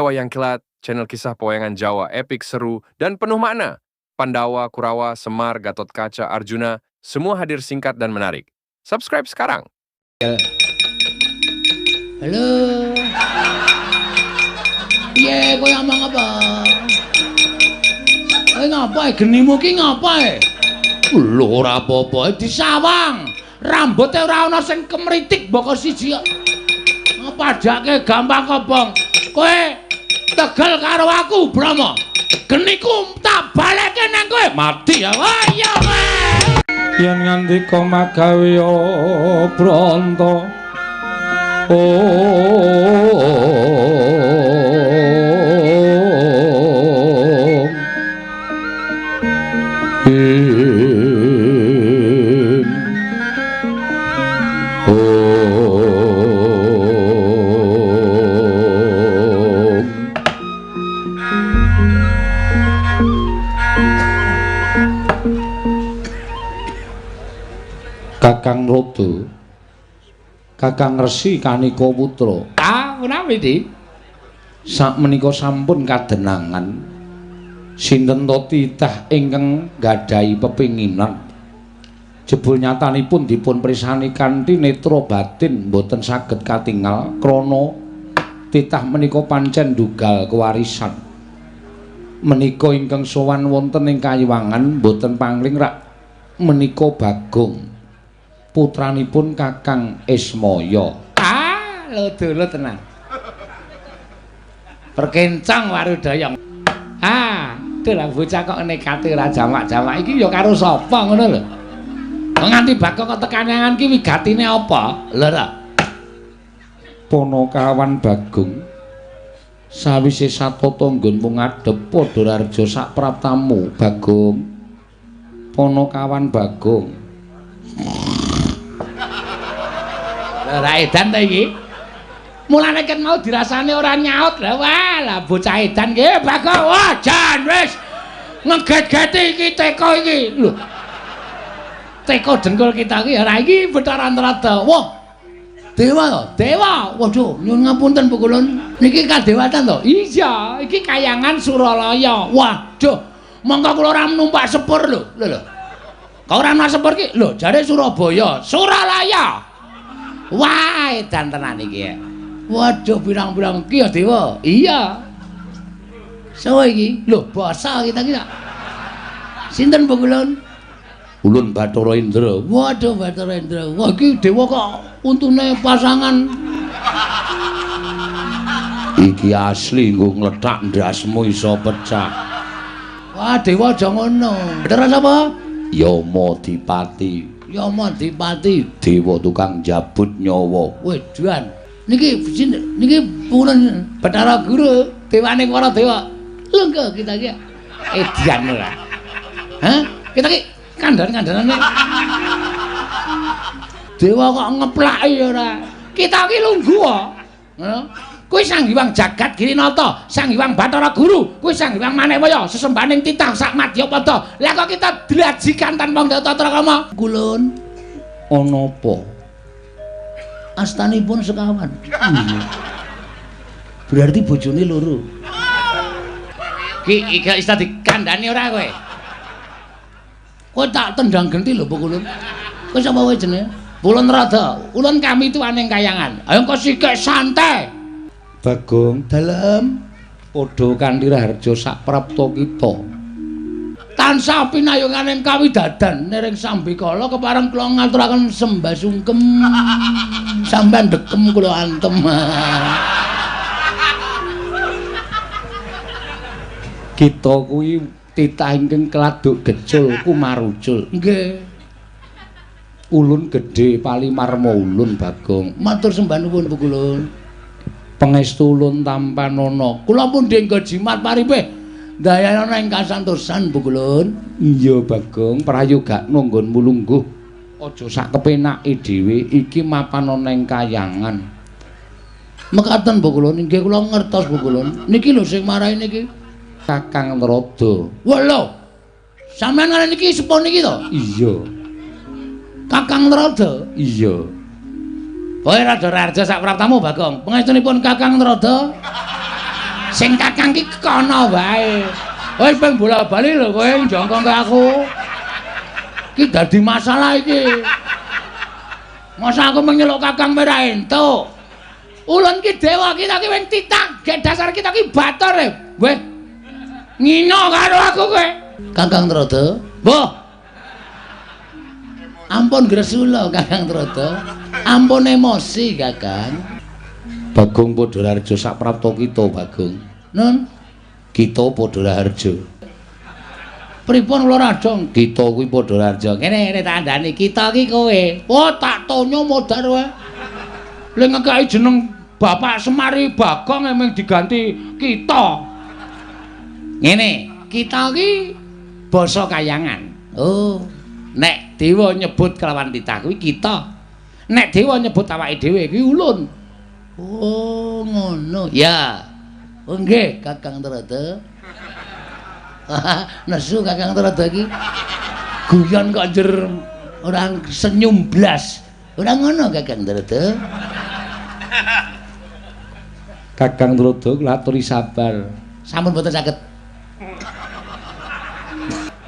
Wayang Kilat, channel kisah pewayangan Jawa epik, seru, dan penuh makna. Pandawa, Kurawa, Semar, Gatotkaca, Arjuna, semua hadir singkat dan menarik. Subscribe sekarang. Halo. Piye kowe ngomong apa? Kowe ngapa genimu ki ngapa? Lho ora apa-apa disawang. Rambuté ora ana sing kemritik mboko siji kok. Padake gampang kobong. Kowe tegel karo aku, Brahma. Geniku tak balekke nang kowe. Mati ya. Wah iya kowe. Yen ngandika magawe Branta. Kakang Rodo, Kakang Resi Kanika Putra. Ah, menawi, Dik? Sakmenika sampun kadenangan. Sinten to titah ingkang nggadahi pepinginan. Jebul nyatanipun dipun prisani kanthi netra batin mboten saged katingal krana titah menika pancen ndugal kewarisan. Menika ingkang sowan wonten ing kayiwangan mboten pangling rak menika Bagong. Putranipun Kakang Ismaya. Ah, lho dulu tenan. Perkencang warudaya. Ah, lha bocah kok nekate ora jamak-jamak iki ya karo sapa ngono lho. Nganti Bagong kok tekanangan ki wigatine apa? Lho ta. Ponokawan Bagong sawise satata nggonmu ngadhep padha raja sak praptamu Bagong. Ponokawan Bagong. Ora edan ta iki. Mulane ket mau dirasane ora nyaut. Lah wah, lah bocah edan ki Bagong. Wah, jan wis ngeget-geti iki teko iki. Lho. Teko dengkul kita iki ora iki Bathara Antarada. Wah. Dewa to? Dewa. Waduh, nyuwun ngapunten Bu Kulun. Niki kadewatan to? Iya, iki kayangan Suralaya. Waduh, mongko kula ora numpak sepur lho. Lho lho. Kok ora numpak sepur ki? Lho, jare Surabaya, Suralaya. Wah, edan tenan iki. Waduh, pirang-pirang iki ya dewa. Iya. Sawa iki? Lho, basa kita iki. Sinten Bu Kulun? Ulun Bathara Indra. Waduh, Bathara Indra. Wah, iki dewa kok untune pasangan. Iki asli nggo nglethak ndasmu iso pecah. Wah, dewa aja ngono. Bathara sapa? Yama Dipati. Yama Dipati, dewa tukang jabut nyawa. Wedan. Niki niki purun Bathara Guru, dewane para dewa. Lho kita iki edian ora. Hah? Kita iki kandhan-kandhanane. Dewa kok ngeplaki ora. Kita iki lungguh kok. Ngono. Kuwi Sang Hyang Jagat Girinata, Sang Hyang Bathara Guru, kuwi Sang Hyang Manekwaya, sesembahaning titah sak madyapada. Lah kok kita dlajikan tanpa tata krama? Kulun. Ana apa? Astanipun sekawan. Berarti bojone loro. Ki iki iso dikandhani ora kowe? Kowe tak tendang genti lho, Bu Kulun. Kowe sapa kowe jenenge? Ulun Rada. Ulun kami tuaning kayangan. Ayo kok sikik santai. Bagong dalem padha kanthi raharja sak prapta kita. Tansah pinayunganing kawidadan niring sambikala kepareng kula ngaturaken sembah sungkem. Sampeyan dekem kula antem. Kita kuwi titah ingkang keladuk gecul kumarucul. Nggih. Ulun gedhe palimarma ulun Bagong. Matur sembah nuwun Bu Kulun. Pangestu ulun tampanana. Kula pun nggo jimat paripih ndayana ing kasantosan Bu Kulun. Iya Bagong, prayogakno nggonmu lungguh. Aja sak kepenake dhewe, iki mapan ana ing kayangan. Mekaten Bu Kulun, nggih kula ngertos Bu Kulun. Niki lho sing marahi niki Kakang Narada. Wah lho. Sampeyan ngene niki sepuh niki to? Iya. Kakang Narada? Iya. Kowe rada raharja sak praptamu Bagong. Pangestunipun Kakang Narada. Sing kakang ki kono wae. Wis ping bola-bali lho kowe njongkong ke aku. Ki dadi masalah iki. Masa aku menyeluk kakang merah entuk. Ulun ki dewa kita ki wing titah, gek dasar kita ki bator e. Weh. Ngino karo aku kowe. Kakang Trada. Mbah. Ampun gresula Kakang Trada. Ampun emosi Kakang. Bagong Padha Raharja sak prapta kita Bagong. Nun, kita Padha Raharja. Pripun kula radong? Kita kuwi Padha Raharja. Kene kene tak andani, kita ki kowe. Oh, tak tonyo modar wae. Le ngekeki jeneng Bapak Semari Bagong emang diganti kita. Ngene, kita ki basa kayangan. Oh, nek dewa nyebut kelawan titah kuwi kita. Nek dewa nyebut awake dhewe kuwi ulun. Oh, ngono. Ya. Oh nggih, Kakang Trada. Nesu Kakang Trada iki. Guyon kok njer ora senyum blas. Ora ngono Kakang Trada. Kakang Trada kula aturi sabar. Sampun boten saged.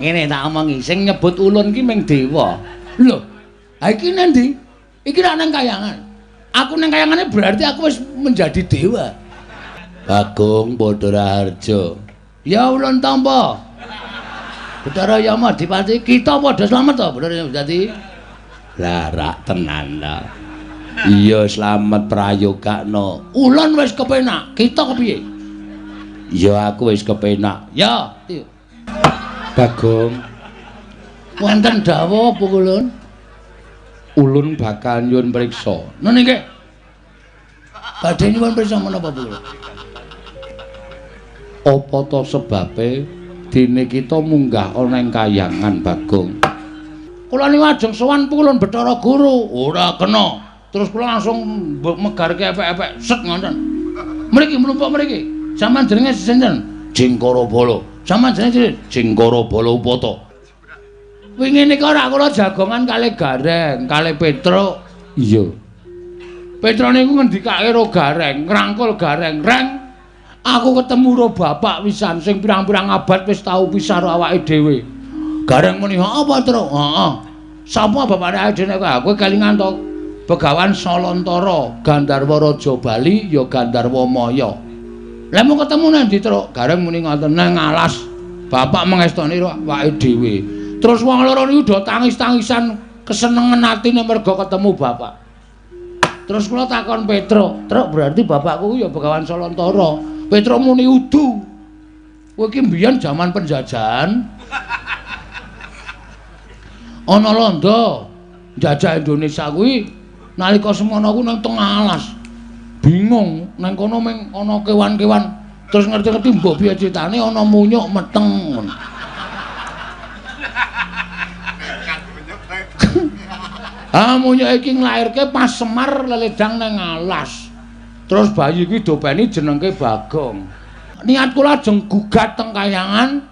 Ngene tak omongi, sing nyebut ulun ki ming dewa. Lho, ha iki nang ndi? Iki rak nang kayangan. Aku nang kayangane berarti aku wis menjadi dewa. Bagong Padha Raharja. Ya ulun tampa. Bathara Yama Dipati, kita padha slamet to, Bathara Yama Dipati. Lah rak tenan ta. Iya slamet prayogakno. Ulun wis kepenak, kita kepiye? Ya aku wis kepenak. Ya. Bagong. Wonten dawuh apa ulun? Ulun bakal nyuwun priksa. Nun nggih. Badhe nyuwun priksa menapa ulun? Apa ta sebabe dene kita munggah ana ing kayangan Bagong? Kula niku ajeng sowan pulun Bathara Guru. Ora kena. Terus kula langsung megarke epek-epek set ngoten. Mriki mlumpuk mriki. Sampeyan jenenge sinten? Jingkara Bala. Sampeyan jenenge Jingkara Bala Upata. Wingi nika ora kula jagongan kalih Gareng, kalih Petruk. Iya. Petruk niku ngendikake ro Gareng, ngrangkul Gareng, "Reng, aku ketemu ro bapak wisan sing pirang-pirang abad wis tau pisah ro awake dhewe." Gareng muni, "Apa, Truk?" "Heeh." "Sapa bapakne awake dhewe nek aku kelingan to Begawan Salantara, Gandharwa Raja Bali ya Gandharwa Maya." "Lah mau ketemu nang ndi, Truk?" Gareng muni ngoten, "Nang alas." Bapak mengestoni ro awake dhewe. Terus wong loro niku do tangis-tangisan kesenengan atine mergo ketemu bapak. Terus kula takon Petruk, "Truk, berarti bapakku ya Begawan Salantara." Petruk muni, "Udu. Kowe iki mbiyen jaman penjajahan. Ana londo njajah Indonesia kuwi nalika semono ku nang tengah alas. Bingung, nang kono mung ana kewan-kewan. Terus ngerti-ngerti mbok piye critane ana munyuk meteng." Ah, munyuk iki nglairke pas Semar leledang nang alas. Terus bayi iki dopeni jenengke Bagong. Niat kula ajeng gugat teng kayangan.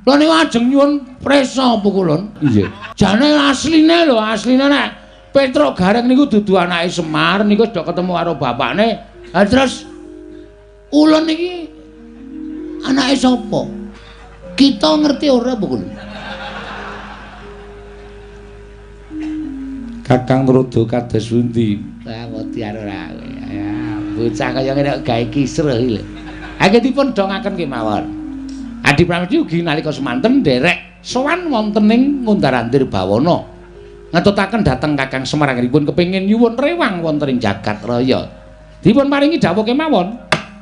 Lha niku ajeng nyuwun prisa apa kulun? Iya. Jane asline lho, asline nek Petruk Gareng niku dudu anake Semar, niku wis do ketemu karo bapakne. Lah terus ulun iki anake sapa? Kita ngerti ora apa kulun? Kakang Trada kados pundi? Lah wedi ora. Ya, bocah kaya ngene kok gawe kisruh iki lho. Anggen dipun dongaken kemawon. Adi Pramesti ugi nalika semanten nderek sowan wonten ing Ngundar-andir Bawana. Ngetutaken dhateng Kakang Semar anggenipun kepengin nyuwun rewang wonten ing jagat raya. Dipun paringi dawuh kemawon.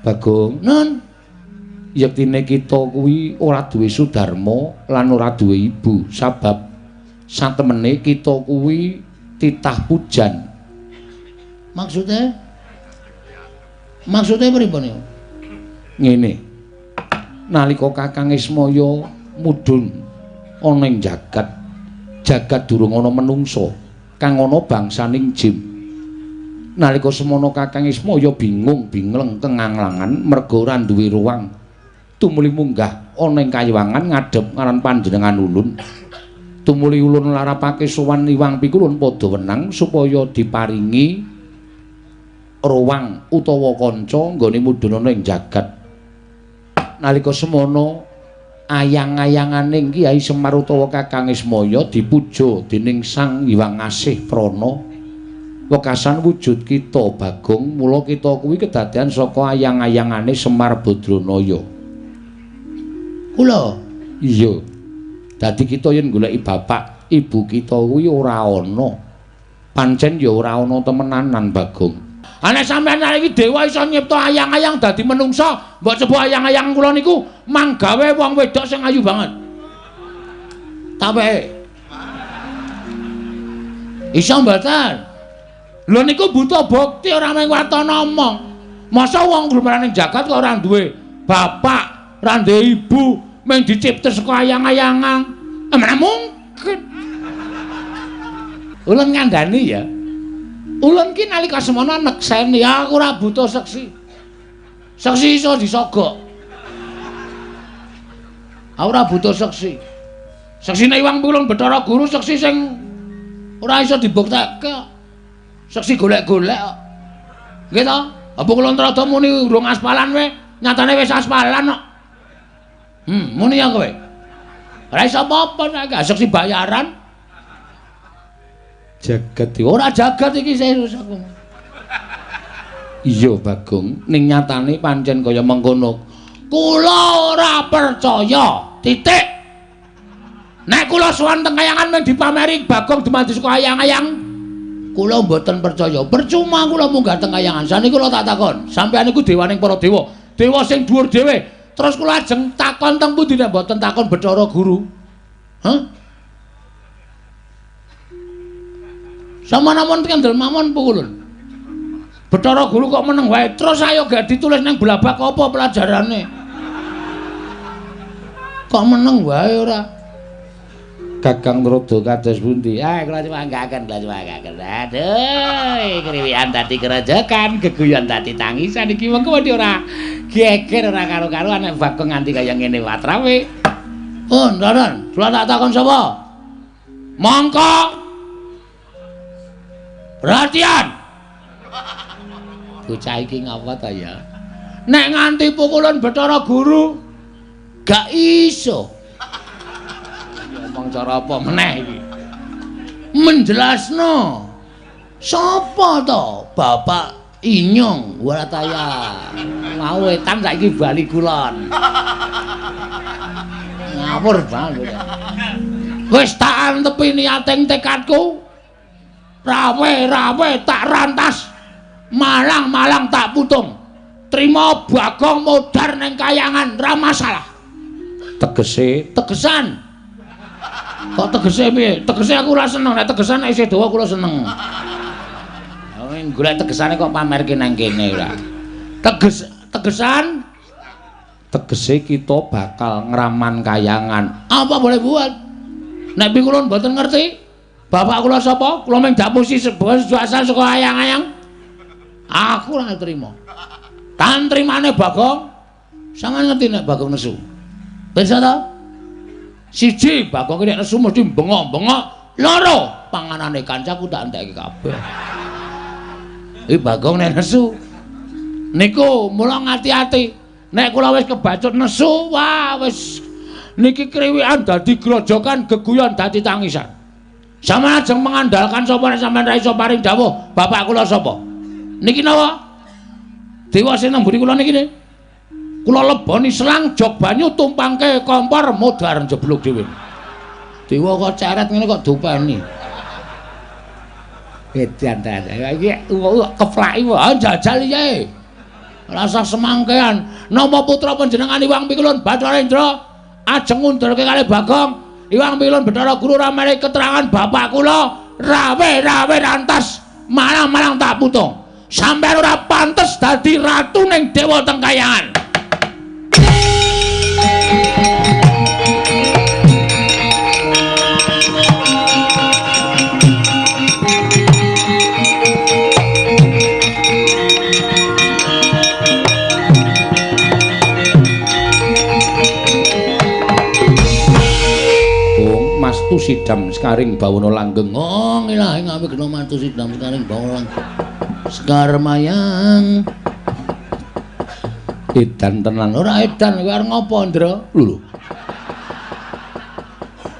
Bagong, nun, yektine kita kuwi ora duwe sudarma lan ora duwe ibu, sabab satemene kita kuwi titah pujan. Maksudnya? Maksudnya pripun niku? Ngene. Nalika Kakang Ismaya mudhun ana ing jagat, jagat durung ana menungsa, kang ana bangsaning jim. Nalika semono Kakang Ismaya bingung bingleng kenganglangan merga ora duwe ruang. Tumuli munggah ana ing kayiwangan ngadhep ngaran panjenengan ulun. Tumuli ulun larapake sowan Iwang Pikulun padha wenang supaya diparingi ruang utawa kanca nggone mudhun ana ing jagat. Nalika semono ayang-ayangane Kyai Semar utawa Kakang Ismaya dipuja dening Sang Hyang Asih Prana. Wekasan wujud kita Bagong, mula kita kuwi kedadean saka ayang-ayangane Semar Badranaya. Kula? Iya. Dadi kita yen goleki bapak, ibu kita kuwi ora ana. Pancen ya ora ana temenanan Bagong. Ana sampeyan iki dewa iso nyipta ayang-ayang dadi menungsa, mbok coba ayang-ayang kula niku manggawe wong wedok sing ayu banget. Tape. Iso mboten? Lho niku butuh bukti ora mung watana omong. Masa wong grumaran ning jagat kok ora duwe bapak, ora duwe ibu, mung dicipta saka ayang-ayangan. Mana mungkin. Ulun ngandani ya. Ulun ki nalika semono nekseni aku ora butuh seksi. Seksi iso disogok. Aku ora butuh seksi. Seksine Iwang Pulung Bathara Guru seksi sing ora iso dibuktekke. Seksi golek-golek kok. Nggih to? Apa kula nrada muni urung aspalan we, nyatane wis aspalan kok. Muni ya kowe. Ora iso apa-apa nek seksi bayaran. Jagat ora jagat iki serius aku. Iya Bagong, ning nyatane pancen kaya mengkono. Kula ora percaya. Titik. Nek kula sowan teng kayangan mung dipameri Bagong dumadi saka ayang-ayang. Kula mboten percaya. Percuma kula munggah teng kayangan. Saniki kula tak takon, sampeyan niku dewaning para dewa. Dewa sing dhuwur dhewe. Terus kula ajeng takon teng pundi nek mboten takon Bathara Guru? Hah? Sama namun kendel mawon pukulun. Bathara Guru kok meneng wae. Terus ayo gak ditulis nang blabak apa pelajarane? Kok meneng wae ora? Kakang Rada kados pundi? Ah, kula nyuwanggaken, kula nyuwanggaken. Aduh, kriwikan dadi kerejekan, geguyon dadi tangisan iki mengko wedi ora geger ora karo-karuan nek Bagong nganti kaya ngene watrawe. Pun, Roron, kula tak takon sapa? Mongko. Perhatian. Bocah iki ngapa ta ya? Nek nganti pukulan Bathara Guru gak iso. Ngomong cara apa meneh iki? Menjelasno. Sapa to Bapak Inyong Warataya? Mau wetan saiki bali kulon. Ngawur banget. Wis tak antepi niating tekadku. Rawe-rawe tak rantas. Malang-malang tak putung. Trima Bagong modar ning kayangan ra masalah. Tegese, tegesan. Kok tegese piye? Tegese aku ora seneng, nek tegesan nek isih dawa kula seneng. Golek tegesane kok pamerke nang kene ora. Tegesan tegese kita bakal ngraman kayangan. Apa boleh buat? Nek pikulun mboten ngerti, bapak kula sapa? Kula mung dapusi sebuah asal saka ayang-ayang. Aku ora trima. Tan trimane Bagong. Sampeyan ngerti nek Bagong nesu. Pirsa ta? Siji, Bagong nek nesu mesti bengok-bengok. Loro, panganane kancaku tak entekke kabeh. Iki Bagong nek nesu. Niku mula ngati-ati. Nek kula wis kebacut nesu, wah wis niki kriwikan dadi grojokan, geguyon dadi tangisan. Sampeyan ajeng mengandalkan sapa nek sampeyan ra iso paring dawuh, bapak kula sapa? Niki napa? Dewa sing nang mburi kula niki ne. Kula leboni selang jog banyu tumpangke kompor modar njeblug dhewe. Dewa kok ceret ngene kok dopeni. Edan ta. Iki keplaki wae jajal piye. Rasa semangkean. Napa putra panjenengan Iwang Pikulun Bathara Indra ajeng ngundurke kalih Bagong. Iwang Pikulun Bathara Guru ora menehi keterangan bapak kula rawe-rawe rantas malang-malang tak putung. Sampeyan ora pantes dadi ratu ning dewa teng kayangan. Mastu Sidam Sekaring Bawana Langgeng. Oh, ngilahi ngawi gena Mastu Sidam Sekaring Bawana Langgeng. Sekar Mayang. Edan tenan. Ora edan kowe arep ngopo, Ndra? Lho.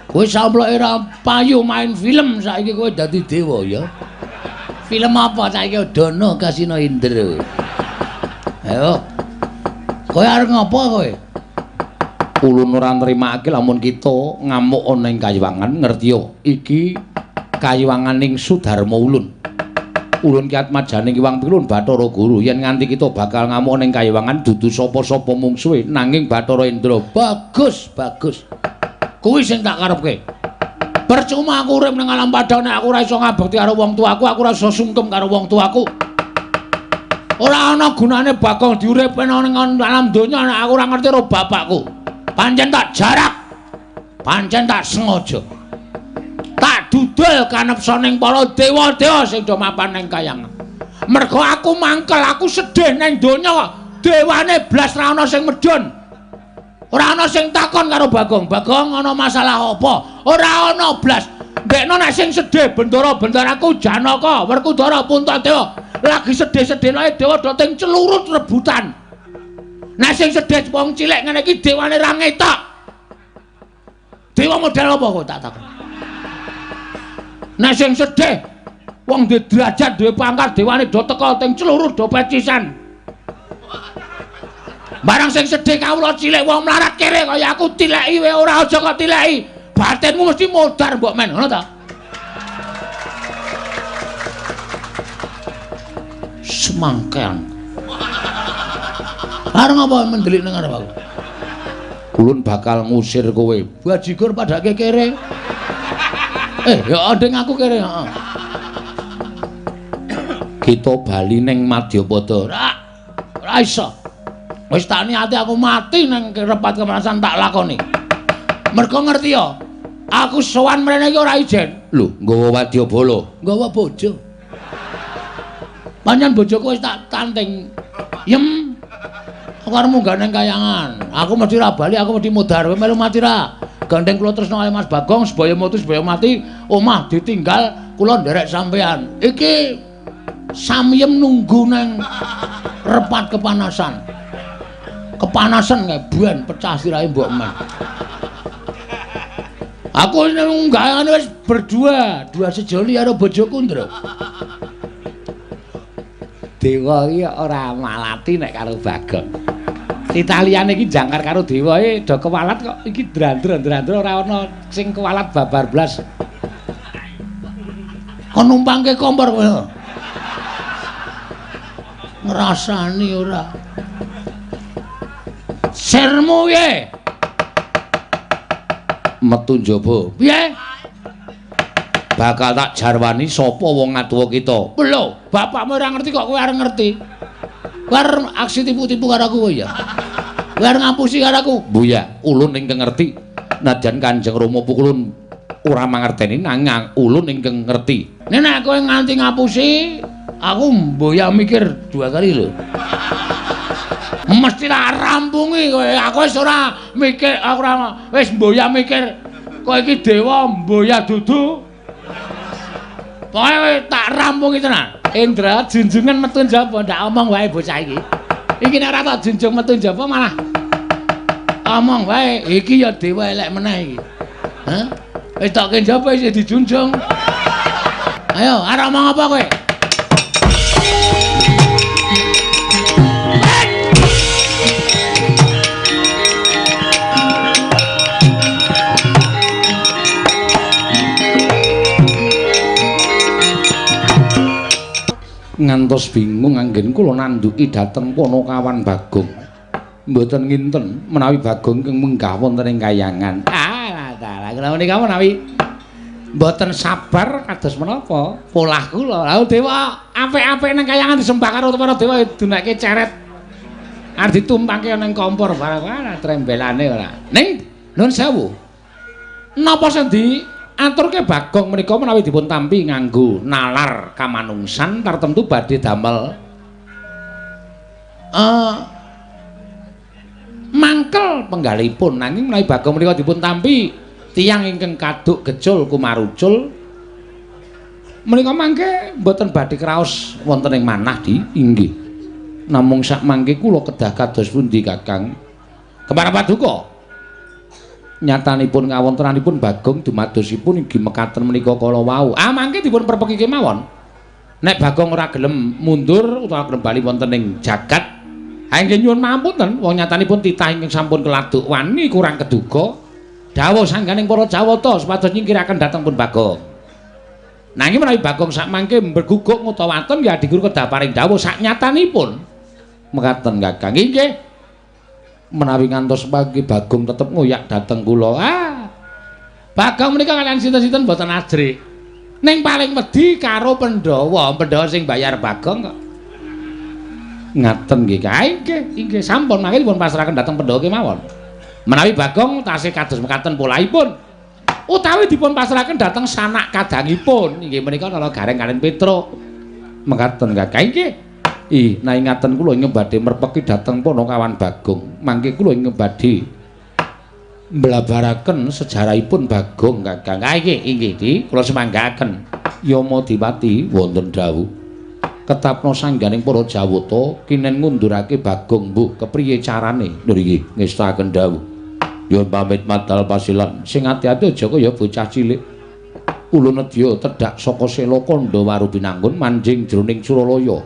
Kowe samploke ora payu main film saiki kowe dadi dewa ya. Film apa saiki Dono Kasino Indra. Ayo. Kowe arep ngopo kowe? Ulun ora nrimake lamun kita ngamuk ana ing kayiwangan, ngertiya iki kayiwanganing Sudarma ulun. Ulun ki atmajaning Hyang Pilun Bathara Guru yen nganti kita bakal ngamuk ning kayiwangan dudu sapa-sapa mungsuhe nanging Bathara Indra. Bagus, bagus. Kuwi sing tak karepke. Percuma aku urip ning alam padha nek aku ora iso ngabekti karo wong tuaku, aku ora iso sungkem karo wong tuaku. Ora ana gunane Bagong diuripne ning alam donya nek aku ora ngerti karo bapakku. Pancen tak jarak. Pancen tak sengaja. Tak dudul kanepsaning para dewa-dewa sing do mapan ning kayangan. Mergo aku mangkel, aku sedih ning donya, dewane blas ra ana sing medhun. Ora ana sing takon karo Bagong. Bagong ana masalah apa? Ora ana blas. Ndekno nek sing sedih bendara-bendaraku Janaka, Werkudara, Puntadewa. Lagi sedih-sedih lae dewa do ting celurut rebutan. Nek sing sedih wong cilik ngene iki dewane ra ngetok. Dewa model apa kok tak takon? Nek sing sedih wong duwe derajat, duwe pangkat, dewane do teka ting celurut do pecisan. Barang sing sedih kawula cilik wong mlarat kere kaya aku tileki wae ora aja kok tileki. Batinmu mesti modar mbok men, ngono ta? Semangkean. Arep ngapa mendelik nang arep aku? Ulun bakal ngusir kowe. Bajigur padake kere. Ya nding aku kere, heeh. Kita bali ning Madyapada. Ora iso. Wis tak niati aku mati nang repat kemerasan tak lakoni. Mergo ngerti ya, aku sowan mrene iki ora ijen. Lho, nggawa wadyabala, nggawa bojo. Pancen bojoku wis tak tanting. Yem. Aku arep munggah nang kayangan. Aku mesti ra bali, aku mesti modar. Kowe melu mati ra? Gandeng kula tresna kali Mas Bagong, sebaya mutu sebaya mati, omah ditinggal kula nderek sampean. Iki samyem nunggu nang repat kepanasan. Kepanasan kae buan pecah sirahe mbok men. Aku nunggakane wis berdua, dua sejoli karo bojoku, Ndra. Dewa iki ora malati nek karo Bagong. Italiyane iki jangkar karo dewa e do kewalat kok iki drandra-drandra ora ana sing kewalat babar blas. Kon numpangke kompor kowe. Ngrasani ora. Sirmu piye? Metu njaba. Piye? Bakal tak jarwani sapa wong ngatuwa kita. Lho, bapakmu ora ngerti kok kowe arep ngerti. Kowe arep aksi tipu-tipu karo aku kowe ya. Kowe arep ngapusi karo aku. Buya, ulun ingkang ngerti. Najan Kanjeng Rama pukulun ora mangerteni nanging ulun ingkang ngerti. Nek kowe nganti ngapusi, aku mboya mikir dua kali lho. Mesti tak rampungi kowe. Aku wis ora mikir, aku ora wis mboya mikir kowe iki dewa mboya dudu. Pokoke tak rampungi tenan. Indra junjungan metu njaba, ndak omong wae bocah iki. Iki nek ora tak junjung metu njaba malah omong wae. Iki ya dewa elek meneh iki. Hah? Wis tokke njaba isih dijunjung. Ayo, arep omong apa kowe? Ngantos bingung anggen kula nandhuki dhateng Panakawan Bagong. Mboten nginten menawi Bagong ingkang munggah wonten ing kayangan. Ah, dalah kula menika menawi mboten sabar kados menapa polah kula. Lha dewa apik-apik nang kayangan disembah karo para dewa dunake ceret. Arep ditumpangke nang kompor barang trembelane ora. Ning nuwun sewu. Napa sing di aturke Bagong menika menawi dipun tampi nganggo nalar kamanungsan tartemtu badhe damel mangkel penggalipun, nanging menawi Bagong menika dipun tampi tiyang ingkang kaduk gecul kumarucul menika mangke mboten badhe kraos wonten ing manah di inggih. Namung sak mangke kula kedah kados pundi Kakang? Kemara paduka. Nyatanipun ngawontenanipun Bagong dumadosipun inggih mekaten menika kala wau. Ah mangke dipun perpeki kemawon. Nek Bagong ora gelem mundur utawa gelem bali wonten ing jagat, ha inggih nyuwun pangapunten, wong nyatanipun titah ingkang sampun keladuk wani kurang keduga. Dawuh sangganing para Jawata supados nyingkiraken dhateng pun Bagong. Nanging menawi Bagong sak mangke mberguguk ngutawaten ya Adiguru kedah paring dawuh sak nyatanipun. Mekaten Kakang. Inggih. Menawi ngantos pagi Bagong tetep ngoyak dhateng kula. Ah. Bagong menika kaliyan sinten-sinten mboten ajrih. Ning paling wedi karo Pandhawa, Pandhawa sing bayar Bagong kok. Ngaten nggih. Ah inggih, inggih sampun mangke dipun pasrahaken dhateng Pandhawa kemawon. Menawi Bagong tasih kados mekaten polahipun utawi dipun pasrahaken dhateng sanak kadangipun inggih menika Nala Gareng kaliyan Petruk. Mekaten Kakang. Inggih. Ih, nah ingaten kula ingkang badhe merpeki dhateng Panakawan Bagong. Mangke kula ingkang badhe mblabaraken sejarahipun Bagong Kakang. Ah inggih, inggih Di, kula semanggaken. Yama Dipati wonten dawuh. Ketapna sangganing para Jawata kinen ngundurake Bagong mbuh kepriye carane? Lho nggih, ngestakaken dawuh. Nyuwun pamit madal pasilan. Sing ati-ati aja kaya bocah cilik. Ulun nedya tedhak saka sela kandha waru binanggun manjing jroning Suralaya.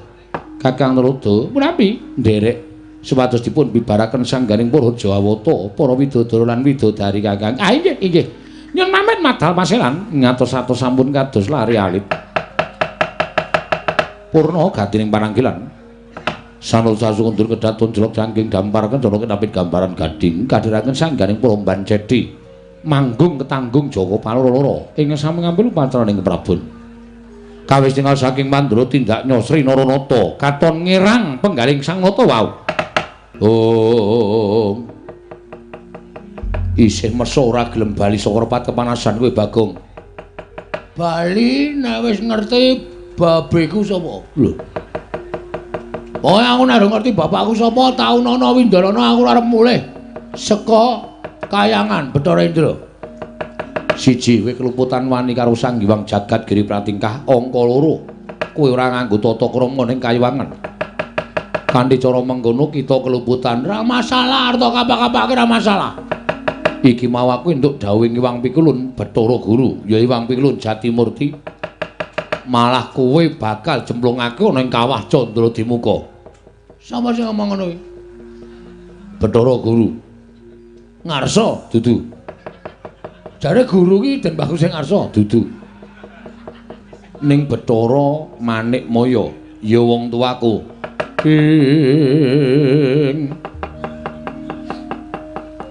Kakang Narada menawi nderek supados dipun bibaraken sangganing para Jawata, para widodara lan widodari Kakang. Ah inggih, inggih. Nyuwun pamit madal pasilan ngatos-atos sampun kados lari alit. Purna gatining pananggilan. Sanul sasundur kedaton jelok jangking dampar kencana kenapit gambaran gading kadhiraken sangganing para Bancedi. Manggung ketanggung Jaka Paloro-loro ing sami ngambil upacaraning Prabon. Kawis tinggal saking Mandura tindak Nyosri Naranata katon ngirang penggaling Sang Nata wau. Oh. Isih mesa ora gelem bali saka repat kepanasan kowe Bagong. Bali nek wis ngerti babeku sapa? Lho. Pokoke aku nek ngerti bapakku sapa, taunana windarana aku arep mulih saka kayangan Bathara Indra. Siji, kowe keluputan wani karo Sang Hyang Jagat Giri Pratingkah. Angka loro, kowe ora nganggo tata krama ning kayuwangan. Kanthi cara mengkono kita keluputan. Ora masalah, arta kapak-kapake ora masalah. Iki mau aku entuk dawuhing Hyang Pikulun Bathara Guru, ya Hyang Pikulun Jatimurti. Malah kowe bakal jemplungake ana ing kawah Candra Dimuka. Sapa sing ngomong ngono kuwi? Bathara Guru. Ngarsa? Dudu. Jare guru ki Den Bagus sing ngarsa? Dudu. Ning Bathara Manik Maya, ya wong tuaku. Ing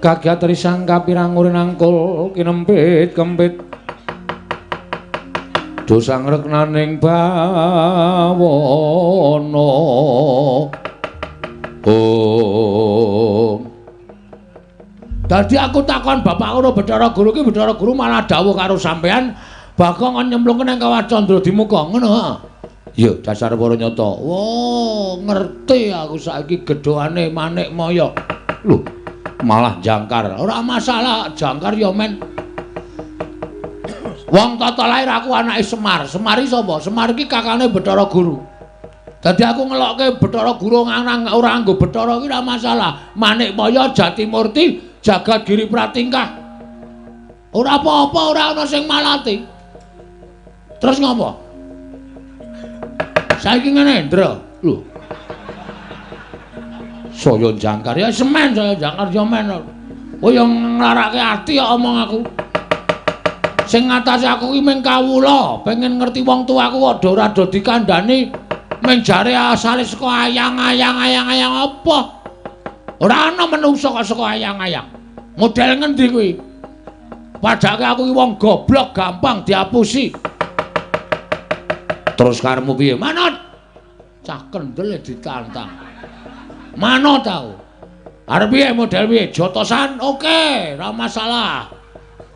kagiat risang kapirang nangkul kinempit kempit. Dosang reknaning bawana. Oh. Dadi aku takon bapakku karo Bathara Guru ki, Bathara Guru malah dawuh karo sampean Bagong kon nyemplungke nang kawah Candra Dimuka ngono ha. Ya dasar para nyata. Wah, ngerti aku saiki gedhoane Manik Maya. Lho, malah jangkar. Ora masalah, jangkar ya men. Wong tata lahir aku anake Semar. Semar iki sapa? Semar iki kakane Bathara Guru. Dadi aku ngelokke Bathara Guru nang ora nganggo Bathara iki ora masalah. Manik Maya Jatimurti Jagat Giri Pratingkah. Ora apa-apa, ora ana sing malati. Terus ngopo? Saiki ngene, Ndra. Lho. Saya jangkar ya semen, saya jangkar ya men. Kowe yo nglarake ati kok omong aku. Sing ngatasi aku ki mung kawula, pengen ngerti wong tuaku kok ora do dikandani mung jare asale saka ayang-ayang-ayang-ayang apa. Ora ana menungsa kok saka ayang-ayang. Model ngendi kuwi? Padake aku ki wong goblok gampang diapusi. Terus karepmu piye? Manut. Cah kendel ditantang. Manut aku. Arep piye model piye? Jotosan oke, ora masalah.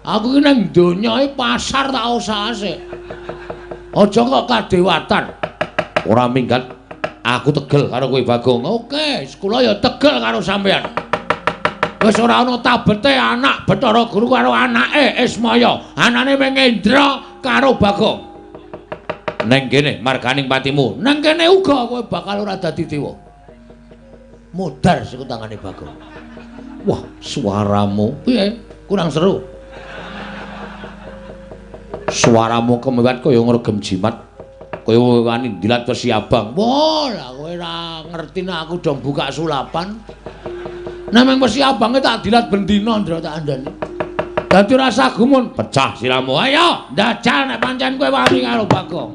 Aku ki nang donya iki pasar tak usahase. Aja kok kadewatan. Ora minggat. Aku tegel karo kowe Bagong. Oke, kula ya tegel karo sampean. Wis ora ana tabete anak Bathara Guru karo anake Ismaya. Anane mung Indra karo Bagong. Neng kene marganing patimu. Neng kene uga kowe bakal ora dadi dewa. Modar saka tangane Bagong. Wah, suaramu piye? Kurang seru. Suaramu kemewat kaya ngregem jimat. Kaya wani ndilat wesi abang. Wah, lah kowe ora ngerti nek aku dong buka sulapan. Nek meng wesi abange tak dilat ben dina, Ndra, tak andani. Dadi rasa gumun, pecah siramu. Ayo, ndajal nek pancen kowe wani karo Bagong.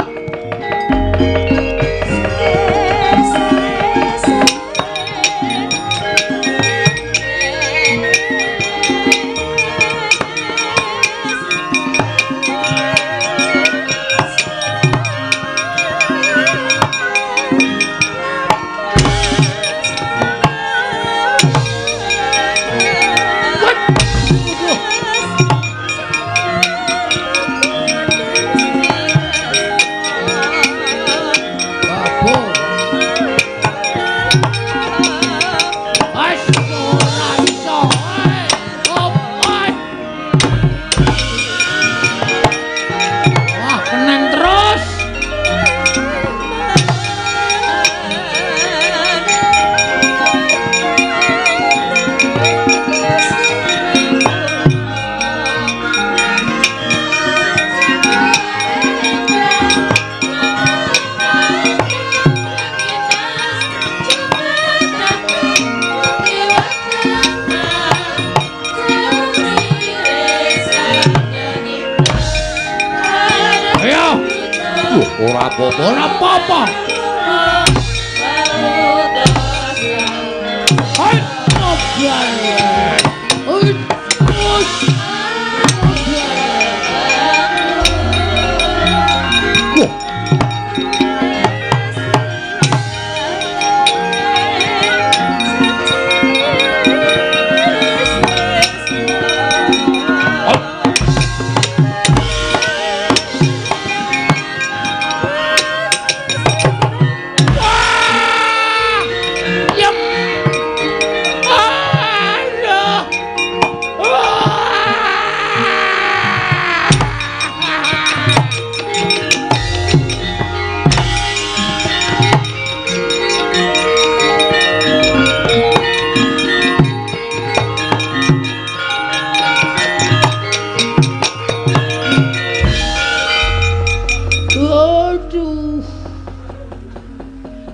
Ora apa-apa, ora apa-apa.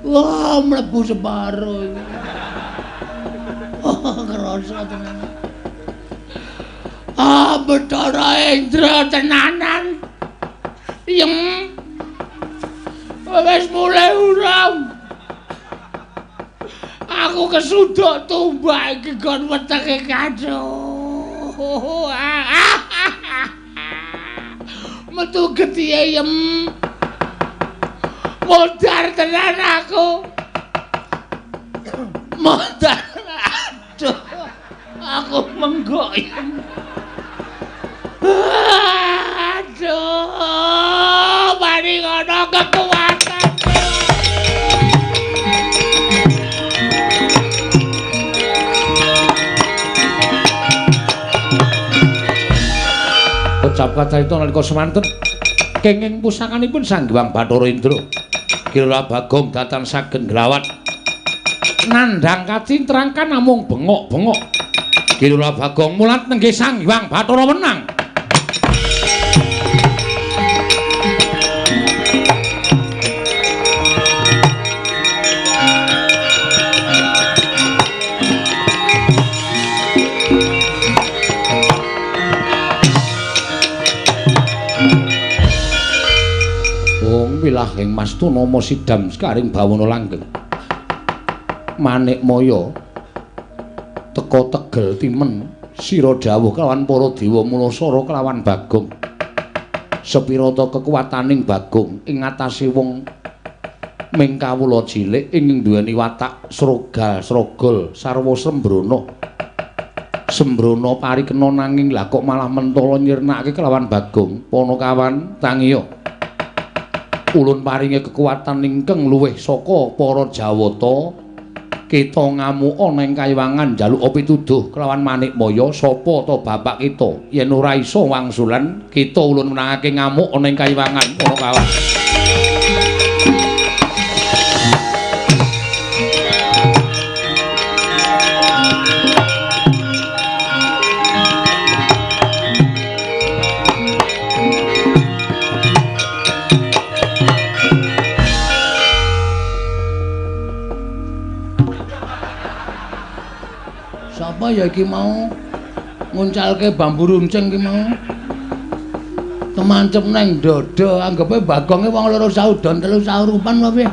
Wah, mlebu separo iki. Oh, kerasa tenan. Ah, Bathara Indra tenanan. Yem. Wis mulai uram. Aku kesuduk tumbak iki gon wetenge kaco. Metu getihe yem. Modar tenan aku. Modar. Aduh. Aku menggok yem. Aduh, mari ngono kekuatan. Kocap kacarita nalika semanten kenging pusakanipun Sang Hyang Bathara Indra. Kira Bagong datan sagen glawat. Nandhang kacintrang kan namung bengok-bengok. Kira Bagong mulat nenggih Sang Hyang Bathara wenang. Wilahing mastu nama sidam sekaring bawana langgeng. Manik maya teka tegel timen sira dawuh kelawan para dewa mulasara kelawan Bagong. Sepirata kekuwataning Bagong ing ngatasé wong ming kawula cilik ing duweni watak srogal srogol sarwa sembrono. Sembrono parikena nanging lah kok malah mentala nyirnake kelawan Bagong. Panakawan tangiya. Ulun paringi kekuatan ingkang luwih saka para Jawata. Kita ngamuka nang kayiwangan njaluk pituduh kelawan Manikmaya sapa ta bapak kita. Yen ora iso wangsulan kita ulun menangake ngamuk ana ing kayiwangan para kawan. Sapa ya iki mau nguncalke bambu runcing ki mau? Temancep nang dada, anggepe Bagonge wong loro saudon telu saurupan apa piye?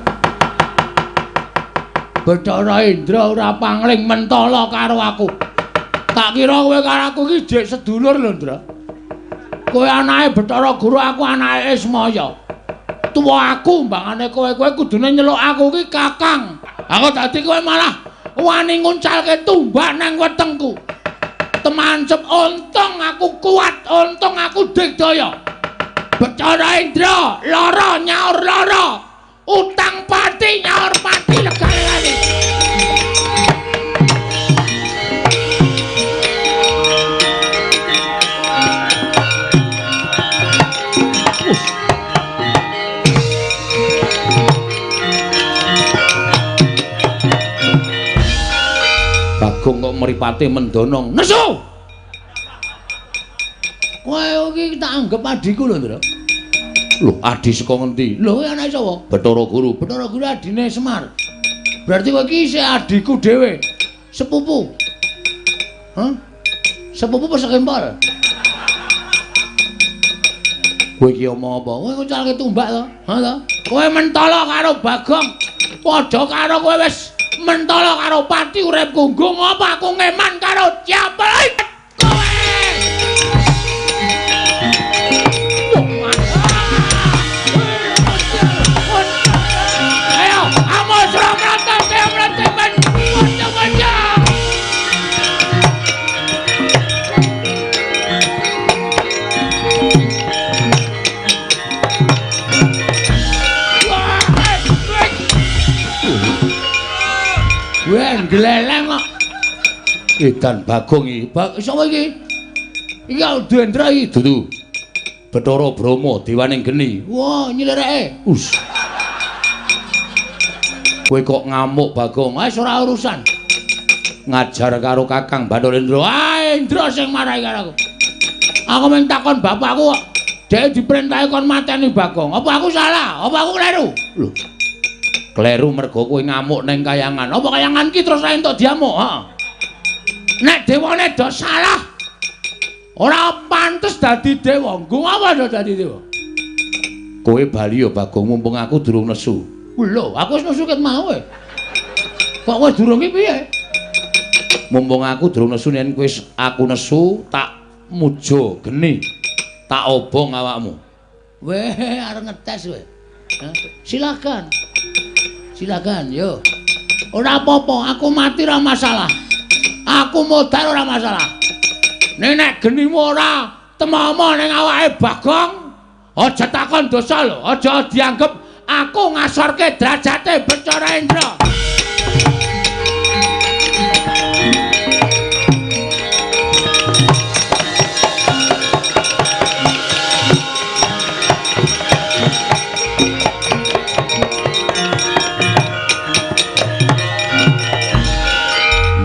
Bathara Indra ora pangling mentala karo aku. Tak kira kowe karo aku iki jek sedulur lho, Ndra. Kowe anake Bathara Guru, aku anake Ismaya. Tuwa aku mbangane kowe, kowe kudune nyeluk aku iki Kakang. Aku dadi kowe malah wani nguncalke tumbak nang wetengku. Temancep untung aku kuat, untung aku digdaya. Bathara Indra lara nyaur lara. Utang pati nyaur pati legane. Bagong kok mripate mendonong. Nesu. Kowe iki tak anggep adhiku lho, Ndra. Lho, adhi saka ngendi? Lho, kowe anake sapa? Bathara Guru. Bathara Guru adine Semar. Berarti kowe iki isih adhiku dhewe. Sepupu. Hah? Sepupu apa sekempol? Kowe iki omong apa? Kowe nguncalke tumbak to? Ha to? Kowe mentala karo Bagong. Padha karo kowe wis mentala karo pati uripku. Nggo ngapa aku ngeman karo siapa? Kowe. Ayo, amos ramrata ramrata men. Waca-waca. Wah, gleleng kok. Edan Bagong iki. Sapa iki? Iki Dendra iki. Dudu. Bathara Brahma dewaning geni. Wah, nyilireke. Us. Kowe kok ngamuk Bagong? Wis ora urusan. Ngajar karo Kakang Bathara Indra. Ah, Indra sing marahi karo aku. Aku mung takon bapakku kok. Dhek diperintahi kon mateni Bagong. Apa aku salah? Apa aku kleru? Lho. Kleru mergo kowe ngamuk ning kayangan. Apa kayangan ki terus ra entuk diamuk? Heeh. Nek dewane do salah, ora pantes dadi dewa. Nggo apa do dadi dewa? Kowe bali ya Bagong, mumpung aku durung nesu. Lho, aku wis nesu ket mau e. Kok kowe durung ki piye? Mumpung aku durung nesu, yen kowe aku nesu tak mujo geni. Tak obong awakmu. Weh, arep ngetes kowe. Silakan. Silakan, yo. Ora apa-apa, aku mati ora masalah. Aku modar ora masalah. Nek genimu ora temomo ning awake Bagong, aja takon dosa lho, aja dianggep aku ngasorke derajate Bathara Indra.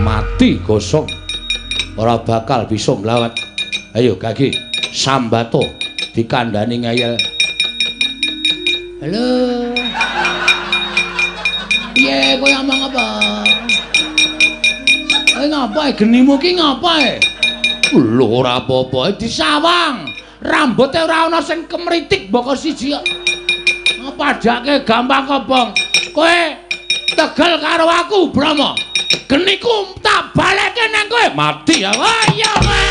Mati gosong ora bakal bisa nglawat. Ayo gage sambato dikandani ngeyel. Halo. Piye kowe omong apa? Kowe ngapa genimu ki ngapa e? Lho ora apa-apa disawang. Rambote ora ana sing kemritik mboko siji kok. Padake gampang kobong. Kowe tegel karo aku, Brahma. Geniku tak balekke nang kowe. Mati ya. Oh iya kowe.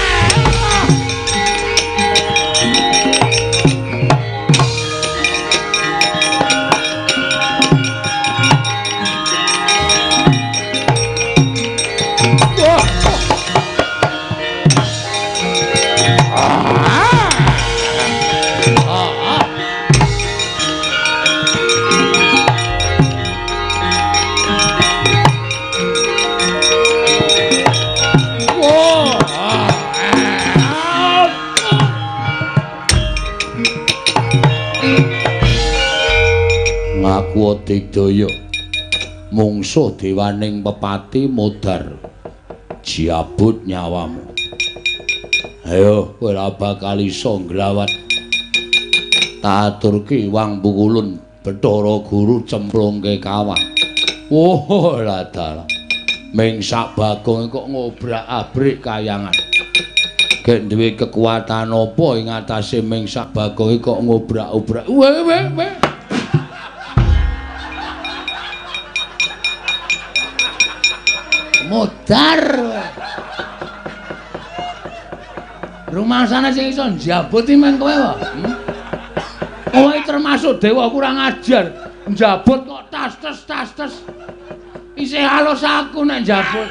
Ngaku digdaya mungsuh dewaning pepati modar jiabut nyawamu. Ayo kowe ora bakal iso nglawat. Tak aturke wang pukulun Bathara Guru cemplungke kawah. Oh, lah dalah. Mengsak Bagong kok ngobrak-abrik kayangan. Gek duwe kekuatan apa ing atase Mengsak Bagong kok ngobrak-obrak. We we we. Modar. Rumangsane sing iso njabut iki men kowe wae. Kowe termasuk dewa kurang ajar. Njabut kok tas-tes tas-tes. Isih halus aku nek njabut.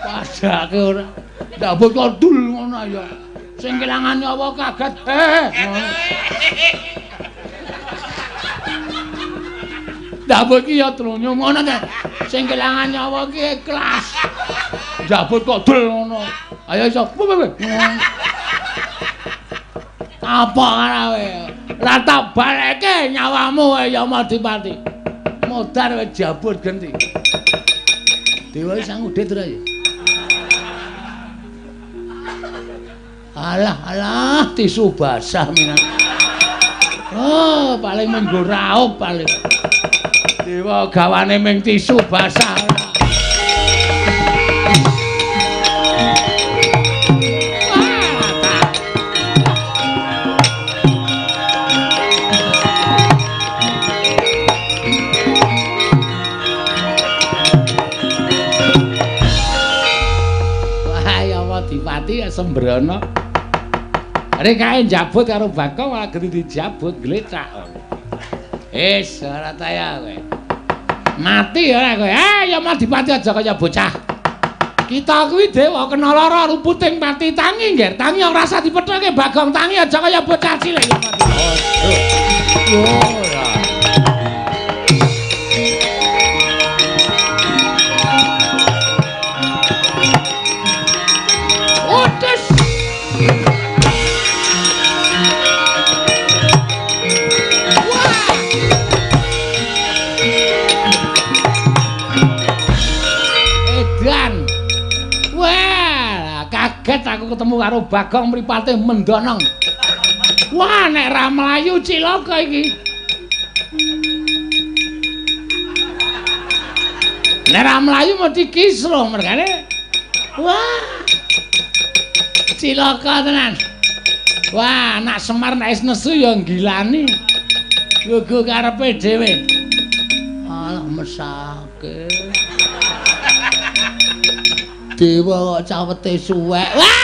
Padake ora. Njabut kok dul ngono ya. Sing kelangan nyawa kaget. Njabut ki ya trunyo ngono ta. Sing kelangan nyawa ki ikhlas. Njabut kok dul ngono. Ayo iso. Apa karawe? Lah tak baleke nyawamu Yamadipati. Modar wis jabut genti. Dewa wis sangudet ora ya? Alah alah tisu basah minan. Oh, paling menggo raup paling. Dewa gawane ming tisu basah. Dipati sembrono. Rek kae njabut karo Bagong malah genti dijabut glecak. Wis ora taya kowe. Mati ora kowe. Ah ya Madipati aja kaya bocah. Kita kuwi dewa kena lara ruputing pati tangi ngger. Tangi ora usah dipethoke Bagong tangi aja kaya bocah cilik ya Mati. Ora. Edan. Wah, kaget aku ketemu karo Bagong mripate mendonong. Wah, nek ra mlayu cilaka iki. Nek ra mlayu mesti kisruh mergane. Wah. Cilaka tenan. Wah, anak Semar nek wis nesu ya nggilani. Gugu karepe dhewe. Alah mesake. Dewa kok cawete suwek. Wah!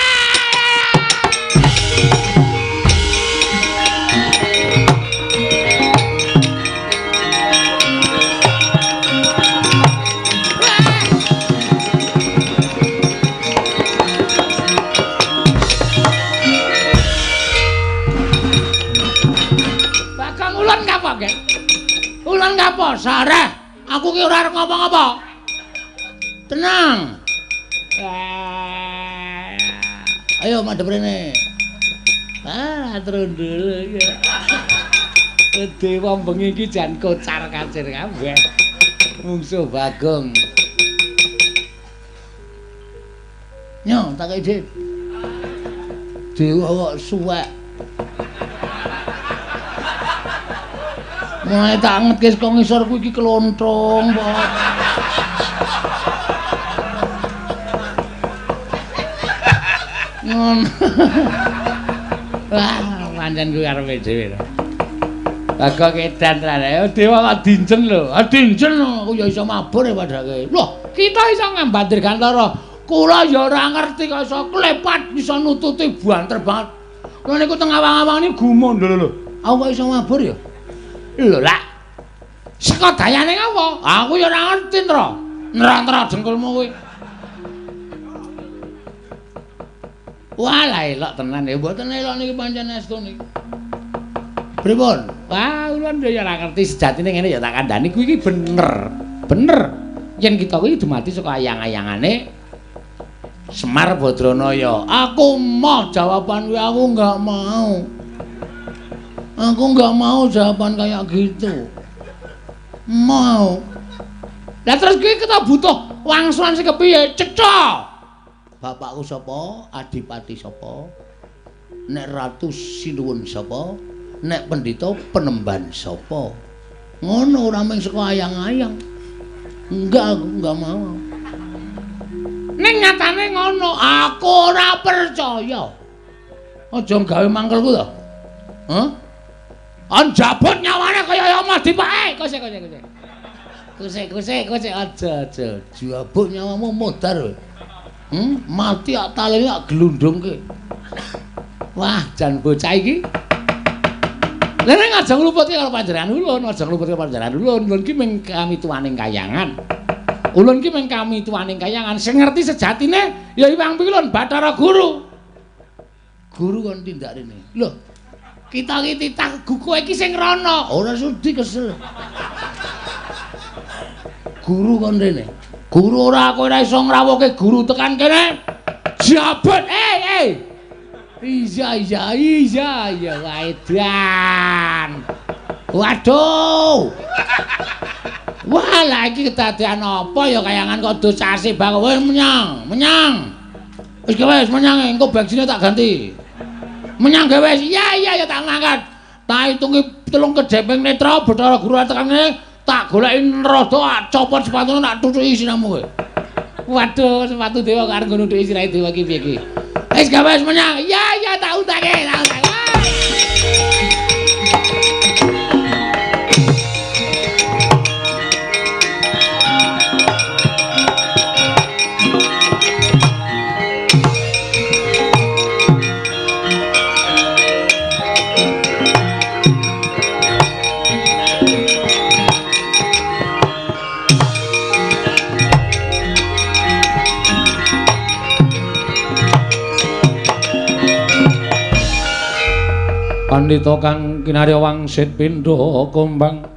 Ulun kapok sareh. Aku ki ora arep ngapa-ngapa. Tenang. Ayo madhep rene. Ah, trundul ya. Dewa bengi iki jan kocar-kacir kabeh. Mungsuh Bagong. Nyo, tak kei dhit. Dewa kok suwek. Mulai tak angetke saka ngisor kuwi iki klontrong kok. Ngono. Wah, pancen kuwi karepe dhewe to. Bagong edan tenan. Ayo dewa kok dinjen lho. Ah dinjen aku ya iso mabur ya padake. Loh, kita iso ngambat Dirgantara. Kula ya ora ngerti kok iso klepat iso nututi banter banget. Kula niku teng awang-awang niku gumun lho lho. Aku kok iso mabur ya? Lho lah. Saka dayane ngapa? Aku ya ora ngerti, Ntra. Ntra-ntra dengkulmu kuwi. Wah, lah elok tenan ya. Mboten elok niki pancen estu niki. Pripun? Wah, kula ya ora ngerti sejatine ngene ya tak kandhani kuwi iki bener. Bener. Yen kita kuwi dumadi saka ayang-ayangane Semar Badranaya. Aku moh jawaban kuwi, aku enggak mau. Aku enggak mau jawaban kayak gitu. Mau. Lah terus kuwi kita butuh wangsulan sing kepiye? Cetha. Bapakku sapa? Adipati sapa? Nek ratu sinuwun sapa? Nek pendhita penemban sapa? Ngono ora mung saka ayang-ayang. Enggak, aku enggak mau. Ning nyatane ngono, aku ora percaya. Aja gawe mangkelku to. Hah? Anjabut nyawane kaya Mas Dipake. Kose kose kose. Kose kose kose aja aja. Jabut nyawamu modar kowe. Mati ak talene ak glundungke. Wah, jan bocah iki. Lha nek aja ngluputke karo panjenengan ulun, aja ngluputke panjenengan ulun. Ulun ki mung kamituwaning kayangan. Ulun ki mung kamituwaning kayangan. Sing ngerti sejatine ya Hyang Pikulun Bathara Guru. Guru kon tindak rene. Lho, kita iki titah kowe iki sing rono. Ora sudi kesel. Guru kon rene. Guru ora kowe ora iso ngrawuhke guru tekan kene. Jabut. Iya iya iya iya waedan. Waduh. Wah, lah iki kedadean apa ya kayangan kok dosase bang. Wis menyang, menyang. Wis wis menyang engko bensinnya tak ganti. Menyang gawe wis. Iya iya ya tak mangkat. Tak hitungi 3 kedeping netra Bathara Guru tekan kene tak goleki rada copot sepatune tak tutuki siramu kowe. Waduh, sepatu dewa kok arep nggo sirahe dewa iki piye iki? Wis gawe wis menyang. Iya iya tak utake, tak utake. Pandita kang kinarya wangsit pindha kumbang.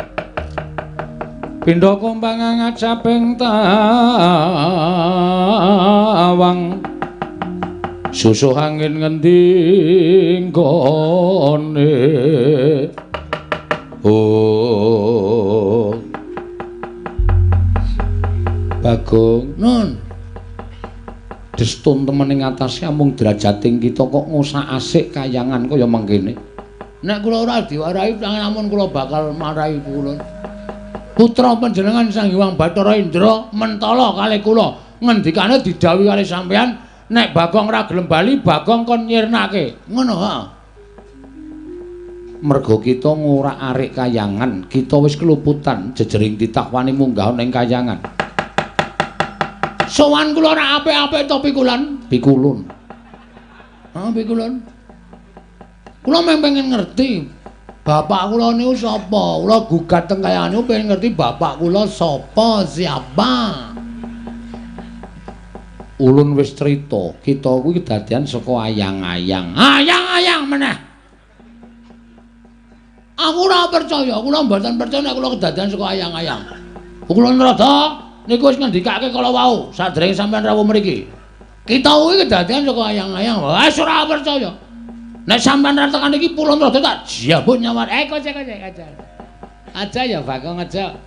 Pindha kumbang ngajaping tawang. Susuh angin ngendi nggone. Oh. Bagong, nun. Destun temen ing atase amung derajating kita kok ngusak-asik kayangan kaya mangkene. Nek kula ora diwarahi namun kula bakal marahi kula. Putra panjenengan Sang Hyang Bathara Indra mentala kalih kula. Ngendikane didhawuhi kalih sampeyan nek Bagong ora gelem bali Bagong kon nyirnake. Ngono ha. Merga kita ngorak-arik kayangan, kita wis keluputan jejering titah wani munggah ning kayangan. Sowan kula ora apik-apik to pikulan? Pikulun. Ha pikulun. Kula mung pengen ngerti bapak kula niku sapa. Kula gugat teng kayangan niku pengen ngerti bapak kula sapa, siapa. Ulun wis crita, kita kuwi kedadian saka ayang-ayang. Ayang-ayang meneh. Aku ora percaya, kula mboten percaya nek kula kedadian saka ayang-ayang. Kula nrada niku wis ngendikake kala wau sadèrènge sampeyan rawuh mriki. Kita kuwi kedadian saka ayang-ayang. Wis ora percaya. Nek sampean ra tekan iki pulon rada tak jabut nyawa. Kocek kocek aja. Aja ya Bagong aja.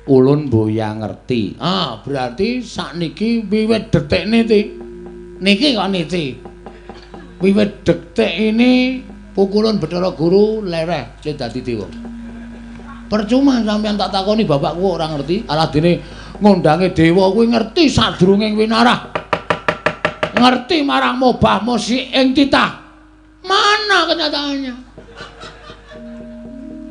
Ulun boya ngerti. Ah, berarti sakniki wiwit detik niki. Niki kok niki. Wiwit detik ini pukulun Bathara Guru lereh le dadi dewa. Percuma sampean tak takoni bapakku ora ngerti. Aladene ngondange dewa kuwi ngerti sadurunge winarah. Ngerti marang mobah musik ing titah. Mana kenyataannya?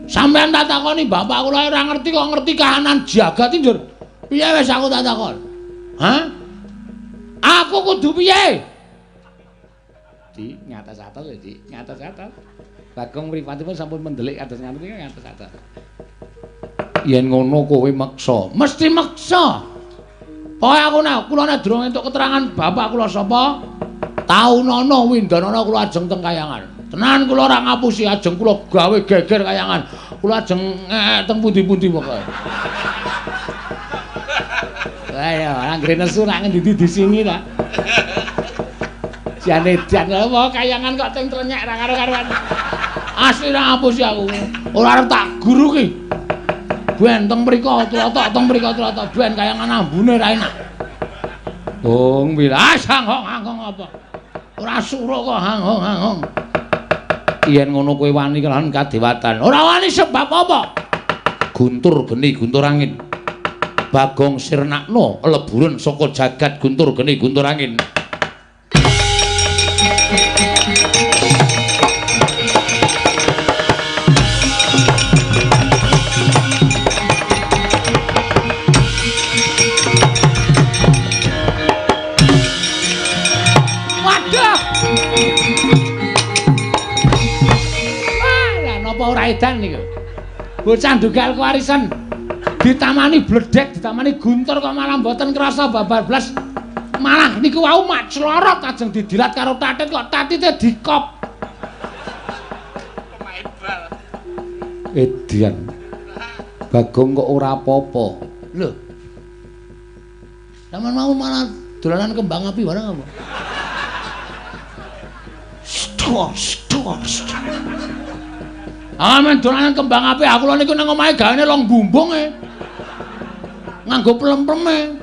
Sampeyan tak takoni bapak kula ora ngerti kok ngerti kahanan jagat njur. Piye wis aku tak takon? Hah? Aku kudu piye? Di ngatas-atas ya, Di, ngatas-atas. Bagong mripatipun sampun mendelik atas ngaten iki ngatas-atas. Yen ngono kowe meksa, mesti meksa. Pokoke aku nek kula nek durung entuk keterangan bapak kula sapa, taunana windanana kula ajeng teng kayangan. Tenan kula ora ngapusi, ajeng kula gawe geger kayangan. Kula ajeng teng pundi-pundi pokoke. Wah ya, anggere nesu nak ngendi disingi ta. Jane jan apa kayangan kok teng trenyek ra karo-karuan. Asli ra ngapusi aku. Ora arep tak guru ki. Ben teng mriko tlotok teng mriko tlotok ben kayangan ambune ra enak. Wong wilas hanghong-hanghong apa? Ora suruh kok hanghong-hanghong. Yen ngono kowe wani kelawan kadewatan. Ora wani sebab apa? Guntur geni guntur angin. Bagong sirnakno leburen saka jagat guntur geni guntur angin. Waduh. Wah, lah napa ora edan niku? Bocah ndugal kewarisan ditamani bledek, ditamani guntur kok malah mboten krasa babar blas. Malah niku wau mak clorot ajeng didilat karo tatit kok tatite dikop. Pemain bal. Edian. Bagong kok ora apa-apa. Lho. Sampeyan mau malah dolanan kembang api barang apa? Stor, stor, stor. Ah, men dolanan kembang api aku lho niku nang omahe gaene long bumbung e. Nganggo plem-pleme.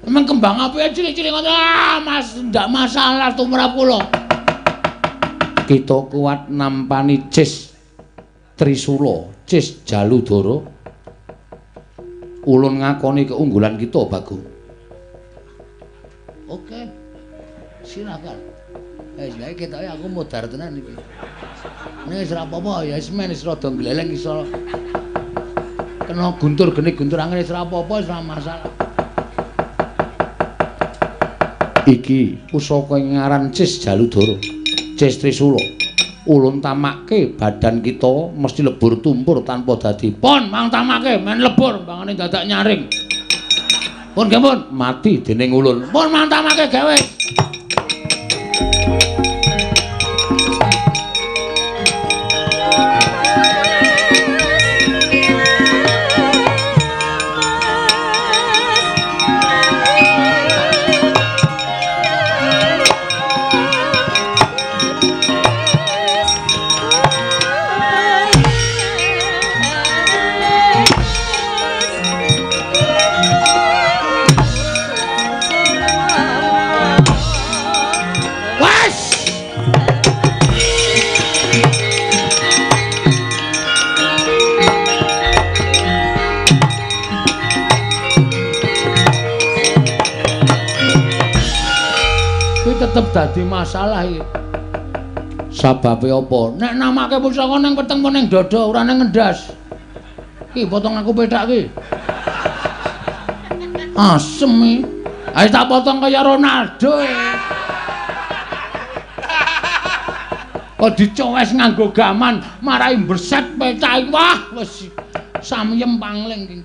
Emang kembang api cilik-cilik ngono. Ah, Mas, ndak masalah tumrap kula. Kita kuat nampani Cis Trisula, Cis Jaludara. Ulun ngakoni keunggulan kita, Bagong. Oke. Silakan. Wis ketoke aku modar tenan iki. Nek wis ora apa-apa ya wis men wis rada gleleng iso. Kena guntur geni guntur angin wis ora apa-apa wis ora masalah. Iki pusaka ing ngaran Cis Jaludara, Cis Trisula. Ulun tamake badan kita mesti lebur tumpur tanpa dadi. Pun mang tamake men lebur mbangane dadak nyaring. Pun nggih pun mati dening ulun. Pun mang tamake gawe. Tetep dadi masalah iki. Sababe apa? Nek namake pusaka nang weteng apa nang dada ora nang ngendas. Ki potong aku pethak ki. Asem iki. Ayo tak potong kaya Ronaldo. Kok dicowes nganggo gaman marai mbreset pethak. Wah, wis samyem pangling ki.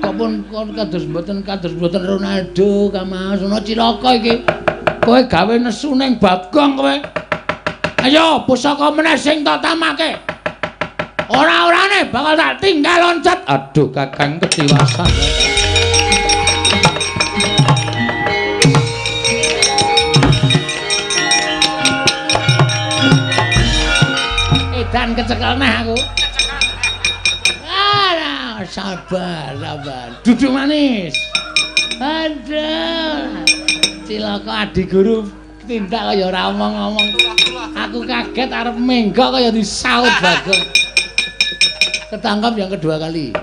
Kok pun kados mboten Ronaldo Kamas ono cilaka iki. Kowe gawe nesu ning Bagong kowe. Ayo pusaka meneh sing tak tamake. Ora-orane bakal tak tinggal loncat. Aduh Kakang ketiwasan. Edan kecekel neh aku. Ah, sabar, sabar. Duduk manis. Aduh. Cilaka adi guru tindak kaya ora omong-omong. Aku kaget arep menggok kaya disaut Bagong. Ketangkap yang kedua kali.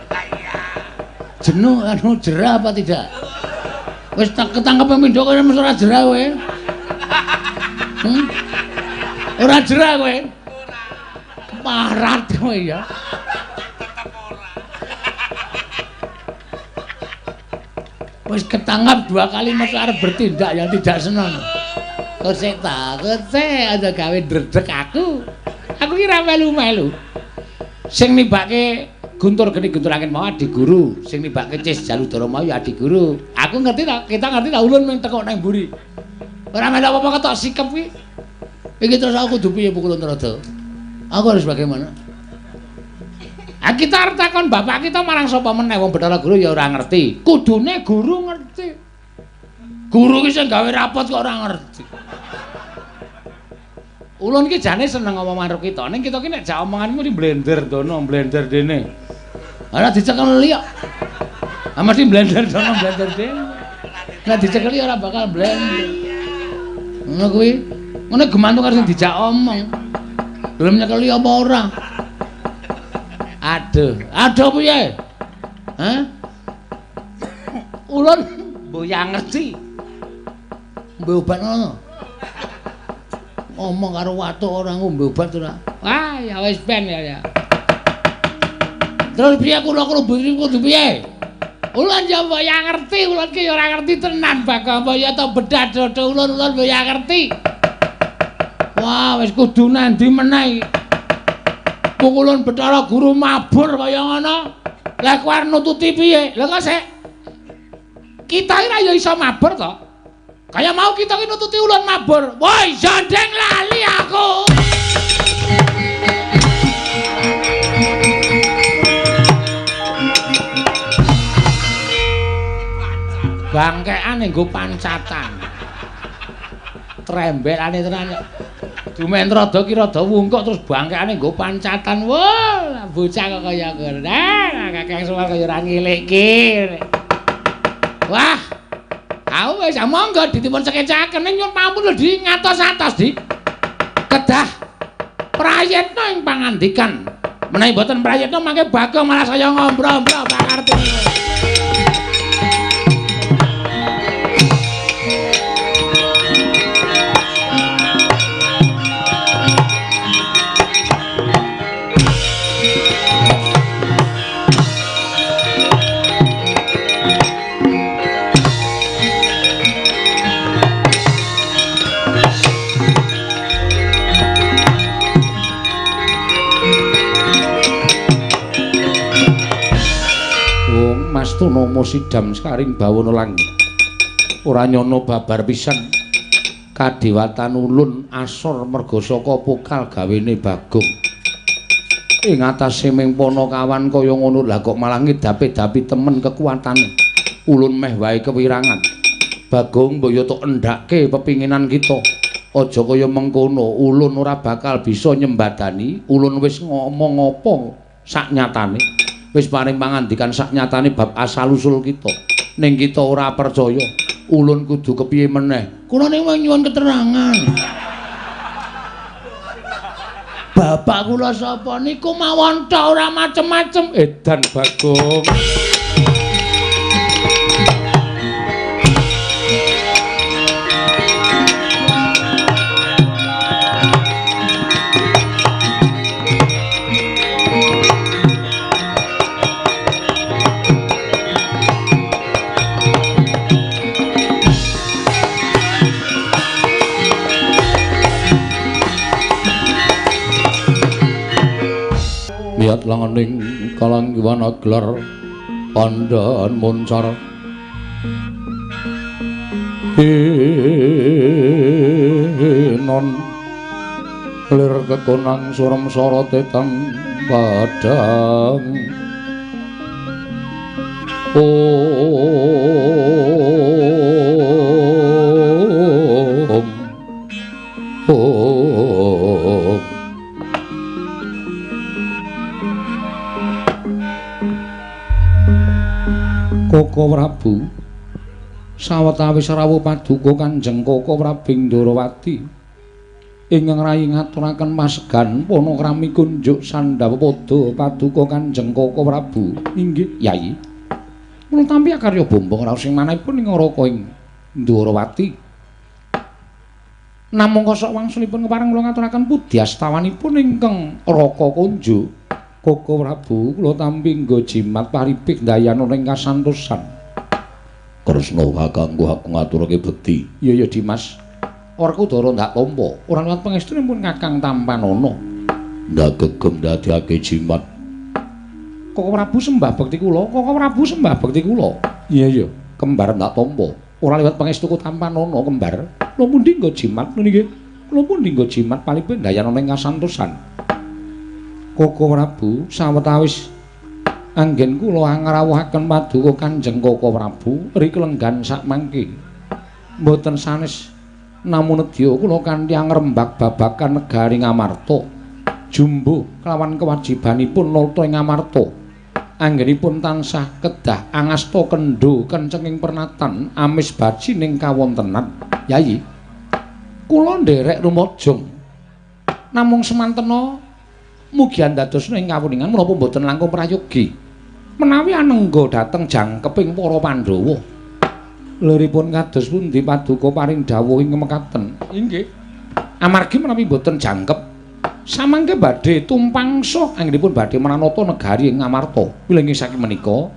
Jenuh anu jerah apa tidak? Wis tak ketangkep pindho kowe mesti ora jerah kowe. Ora jerah kowe. Parat kowe ya. Tetep ora. Wis ketangkap dua kali mesti arep bertindak yang tidak senang. Kosek ta, kosek aja gawe ndredeg aku. Aku ki ra melu-melu. Sing nibake guntur geni guntur angin mau adi guru, sing nibake Cis Jaludara mau ya adi guru. Aku ngerti ta, kita ngerti ta ulun mung tekuk nang mburi. Ora melu apa-apa ketok sikep kuwi. Iki terus aku kudu piye Pukulun Narada? Aku harus bagaimana? Ah kita arep takon bapak kita marang sapa meneh wong Bathara Guru ya ora ngerti. Kudune guru ngerti. Guru ki sing gawe rapot kok ora ngerti. Ulun ki jane seneng ngomong karo kita. Ning kita ki nek jak omongan mesti blender dono, blender dene. Ora dicekeli kok. Ah mesti blender dono, blender dene. Nek dicekeli ora bakal blender. Ngono kuwi. Ngono gemantung karo sing dijak omong. Gelem nyekeli apa ora? Aduh, aduh piye? Hah? Ulun mboyang ngerti. Ngombe obat ngono. Ngomong karo watuk ora ngombe obat ora. Wah, ya wis ben ya. Terus piye kula kudu piye? Ulun ya mboyang ngerti, ulun ki ya ora ngerti tenan Bagong ya to bedah dodo ulun ulun mboyang ngerti. Wah, wis kudu nandi meneh. Pukulun Bathara Guru mabur kaya ngono. Lah kowe arep nututi piye? Lah kok sik kita iki ra ya iso mabur to. Kaya mau kita ki nututi ulun mabur. Woi, jandeng lali aku. Bangkeane nggo pancatan. Trembelane tenan. Dumen rada ki rada wungkuk terus bangkeane nggo pancatan. Wah, bocah kok kaya ngono. Nah, Kakang Semar kaya ora ngilikke. Wah. Aku wis monggo ditimpun sekecaken ning nyuwun pampun lho di ngatos-atos di. Kedah prayitna ing pangandikan. Menawi mboten prayitna mangke Bagong malah saya ngombro-ombro pakarti. Astuna sidam sekaring bawana langit. Ora nyana babar pisan. Kadewatan ulun asor merga saka pokal gawene Bagong. Ing atase ming panakawan kaya ngono lah kok malah ngedapi-dapi temen kekuatane. Ulun meh wae kewirangan. Bagong mbok yo tok endhake pepinginan kita. Aja kaya mengkono, ulun ora bakal bisa nyembadani. Ulun wis ngomong apa sak nyatane. Wis paring pangandikan sak nyatane bab asal usul kita. Ning kita ora percaya. Ulun kudu kepiye meneh? Kula niku nyuwun keterangan. Bapak kula sapa niku mawon tok ora macem-macem. Edan Bagong. Miyat langening kalanggiwana gelar pandhan moncar non lir kekonang surem sorote tang padang. Om Om Koko Prabu sawetawis rawuh paduka Kanjeng Koko Prabu Ndorowati ingkang rayi ngaturaken pasegan panakrami kunjuk sandhawa pada paduka Kanjeng Koko Prabu. Inggih Yayi, kula tampi akarya bombong raos ing manahipun ing Raka ing Ndorowati. Namung kosok wangsulipun kepareng kula ngaturaken pudyastawanipun ingkang Raka kunjuk. Koko Prabu kula tampi nggo jimat paripik ndayana ing kasantosan. Kresna kakangku aku ngaturake bekti. Iya ya Dimas. Werkudara ndak tampa. Ora liwat pangestunipun Kakang tampanana. Ndak gegem ndadekake jimat. Koko Prabu sembah bekti kula, Koko Prabu sembah bekti kula. Iya ya, kembar ndak tampa. Ora liwat pangestuku tampanana kembar. Kula pundi nggo jimat niki? Kula pundi nggo jimat paripik ndayana ing kasantosan. Koko Prabu sawetawis anggen kula angrawuhaken paduka Kanjeng Koko Prabu riklenggan sakmangke mboten sanes namung nedya kula kanthi angrembak babagan negari Ngamarta jumbuh kelawan kewajibanipun nata ing Ngamarta anggenipun tansah kedah angasta kendho kencenging pernatan amis bajining kawontenan. Yayi, kula nderek rumajang namung semantena Mugi andadosna ing kawuningan menapa mboten langkung prayogi. Menawi anengga dhateng jangkeping para Pandhawa. Liripun kados pundi paduka paring dawuh ing mekaten? Inggih. Amargi menawi mboten jangkep samangke badhe tumpangsa anggenipun badhe mranata negari ing Ngamarta. Wilujeng saking menika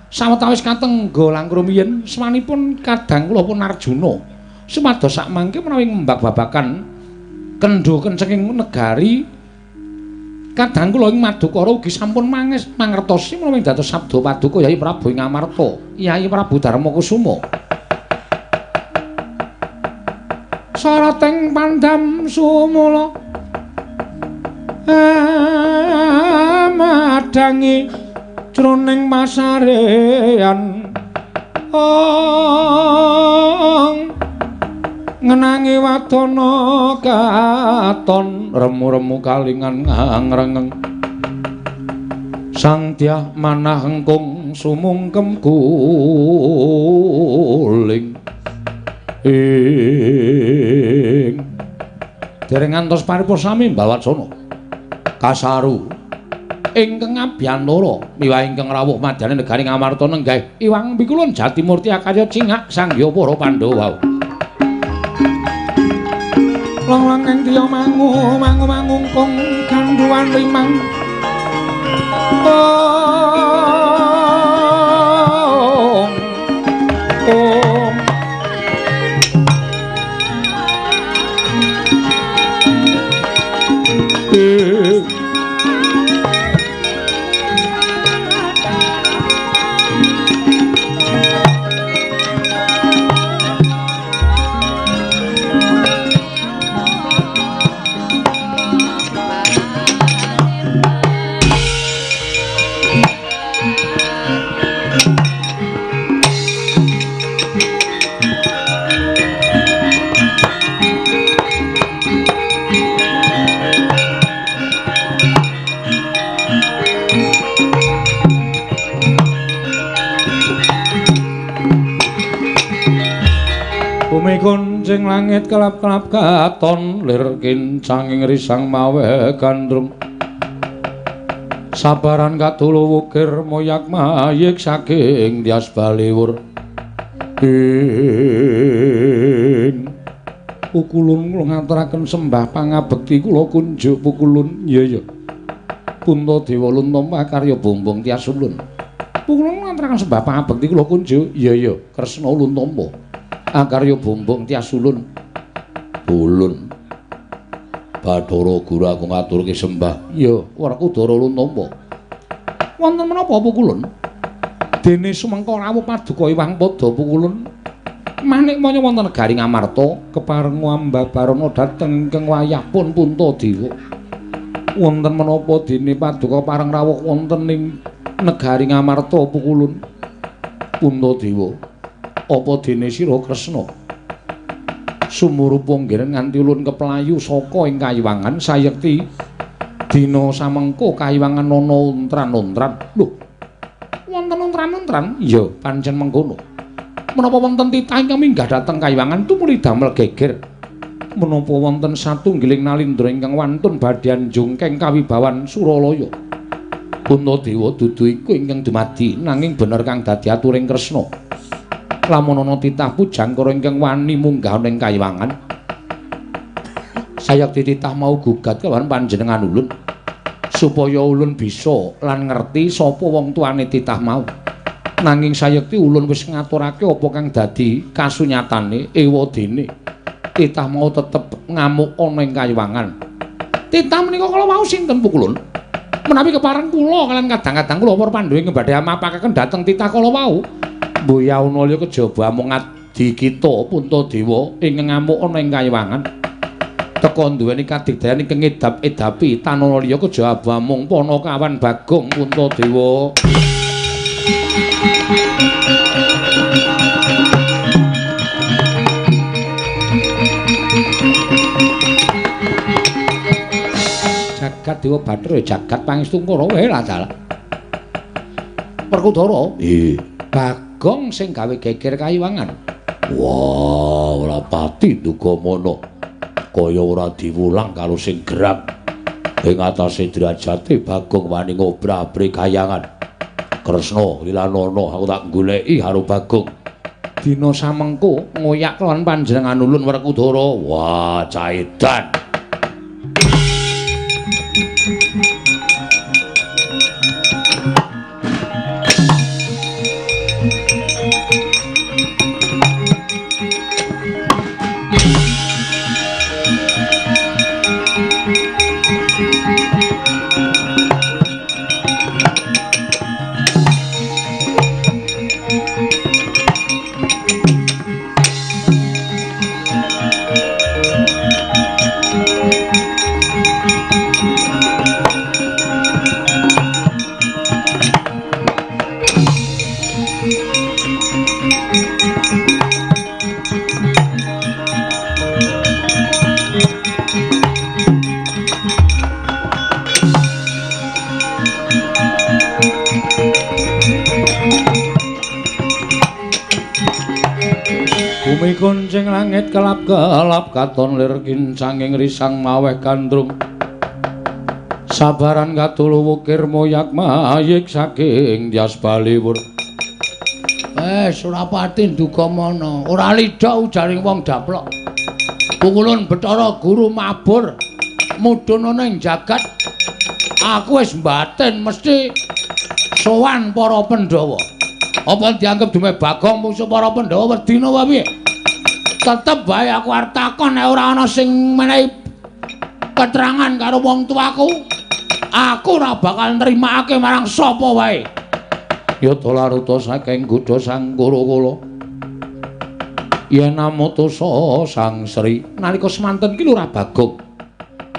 sawetawis katengga langkung rumiyin swanipun kadang kula pun Arjuna supados sakmangke menawi ngembak babakan kendho kencenging negari kadang kula ing Madukara ugi sampun mangertosi menawi dados sabda paduka Yai Prabu ing Ngamarta, Yai Prabu Darmakusuma. Sarating pandam sumula madangi jroning pasarean ong ngenangi wadana katon remu-remu kalingan ngrengeng sang dyah manah engkung sumungkem guling ing dereng ngantos paripurna sami Mbawacana kasaru ingkang abiyantara miwah ingkang rawuh madyaning negari Ngamarta nenggah Iwang Pikulun Jatimurti akarya cingak sangya para Pandhawa. Long-long ing tiya mangu mangu mangungkung gandhuwan limang ong ong Kuncing langit kelap-kelap katon lir kincanging risang mawe gandrung sabaran katulu wukir moyak mayik saking tias baliwur ing pukulun kula ngaturaken sembah pangabekti kula kunjuk pukulun. Iya iya Puntadewa luntampa karya bombong tias ulun. Pukulun ngaturaken sembah pangabekti kula kunjuk. Iya iya Kresna luntampa akarya bombong tias ulun. Ulun Bathara Guru aku ngaturke sembah. Ya Werkudara luntampa. Wonten menapa pukulun? Dene sumengka rawuh paduka Iwang Pada pukulun. Manik manya wonten negari Ngamarta kepareng ambabarana dhateng ingkang wayah pun Puntadewa. Wonten menapa dene paduka pareng rawuh wonten ing negari Ngamarta pukulun? Puntadewa, apa dene sira Kresna sumurupa nggih nganti ulun keplayu saka ing kayiwangan sayekti dina samengko kayiwangan ana untran-untran. Lho, wonten untran-untran? Iya, pancen mengkono. Menapa wonten titah ingkang minggah dhateng kayiwangan tumuli damel geger? Menapa wonten satunggiling nalindra ingkang wantun badhe njungkeng kawibawan Suralaya? Puntadewa dudu iku ingkang dumadi nanging bener kang dadi aturing Kresna. Lamun ana titah pujangkara ingkang wani munggah ning kayiwangan sayekti titah mau gugat kelawan panjenengan ulun supaya ulun bisa lan ngerti sapa wong tuane titah mau. Nanging sayekti ulun wis ngaturake apa kang dadi kasunyatane ewadene titah mau tetep ngamuk ana ing kayiwangan. Titah menika kala wau sinten pukulun? Menawi kepareng kula kalian kadang-kadang kula para Pandhawa ing badhe amapakaken dhateng titah kala wau. Mboyauna liya kejaba amung adi kita Puntadewa ing ngamuk ana ing kayiwangan. Teka duweni kadigdayan ingkang ngedap-edapi tanana liya kejaba amung panakawan Bagong Puntadewa. Jagat Dewa Bathara jagat pangestu Kurawa lah dalah. Werkudara, nggih. Bagong sing gawe geger kayiwangan. Wah, ora pati duga mono. Kaya ora diwulang karo sing gerak. Ing atase derajate Bagong wani ngobrabri kayangan. Kresna lilanana aku tak goleki karo Bagong. Dina samengko ngoyak lawan panjenengan ulun Werkudara. Wah, caedan. Bumi kuncing langit kelap-kelap katon lir kincanging risang maweh gandrung. Sabaran katulu wukir moyak mayik saking Dyas Baliwur. Wes ora pati nduga mana, ora lidha ujaring wong daplok. Pukulun Bathara Guru mabur mudhun ana ing jagat. Aku wis mbatin mesti sowan para Pandhawa. Apa dianggep dume Bagong mungsuh para Pandhawa wedi napa piye? Tetep bae aku arep takon nek ora ana sing menehi keterangan karo wong tuaku, aku ora bakal nrimakake marang sapa wae. Yata laruta saking godha Sang Kurakula. Yen amutusa Sang Sri nalika semanten ki Lurah Bagong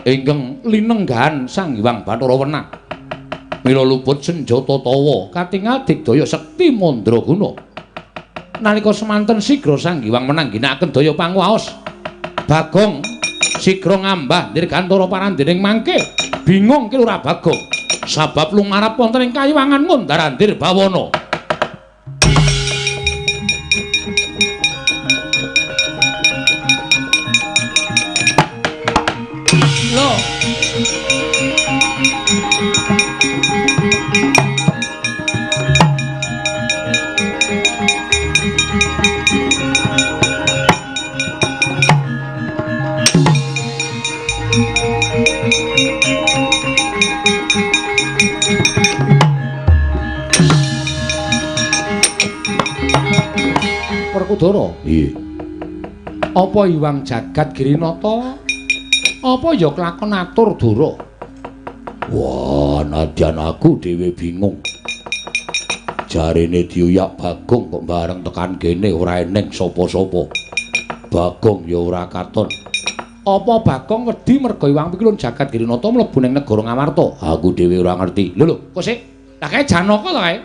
ingkang linenggahan Sang Hyang Bathara Wenang. Mila luput senjata tawa katingal digdaya sekti mandraguna. Nalika semanten sigra Sang Hyang menang ginakaken daya panguwaos. Bagong sigra ngambah dirgantara parandening mangke. Bingung ki Lurah Bagong sabab lumarap wonten ing kayiwangan ngundar-andir bawana. Lho. Werkudara. Iya. Apa Hyang Jagat Girinata? Apa ya kelakon atur Dara? Wah, nadyan aku dhewe bingung. Jarene diuyak Bagong kok bareng tekan kene ora eneng sapa-sapa. Bagong ya ora katon. Apa Bagong wedi merga Hyang Pikulun Jagat Girinata mlebu ning negara Ngamarta? Aku dhewe ora ngerti. Lho lho, kok sik? Lah kae Janaka to kae?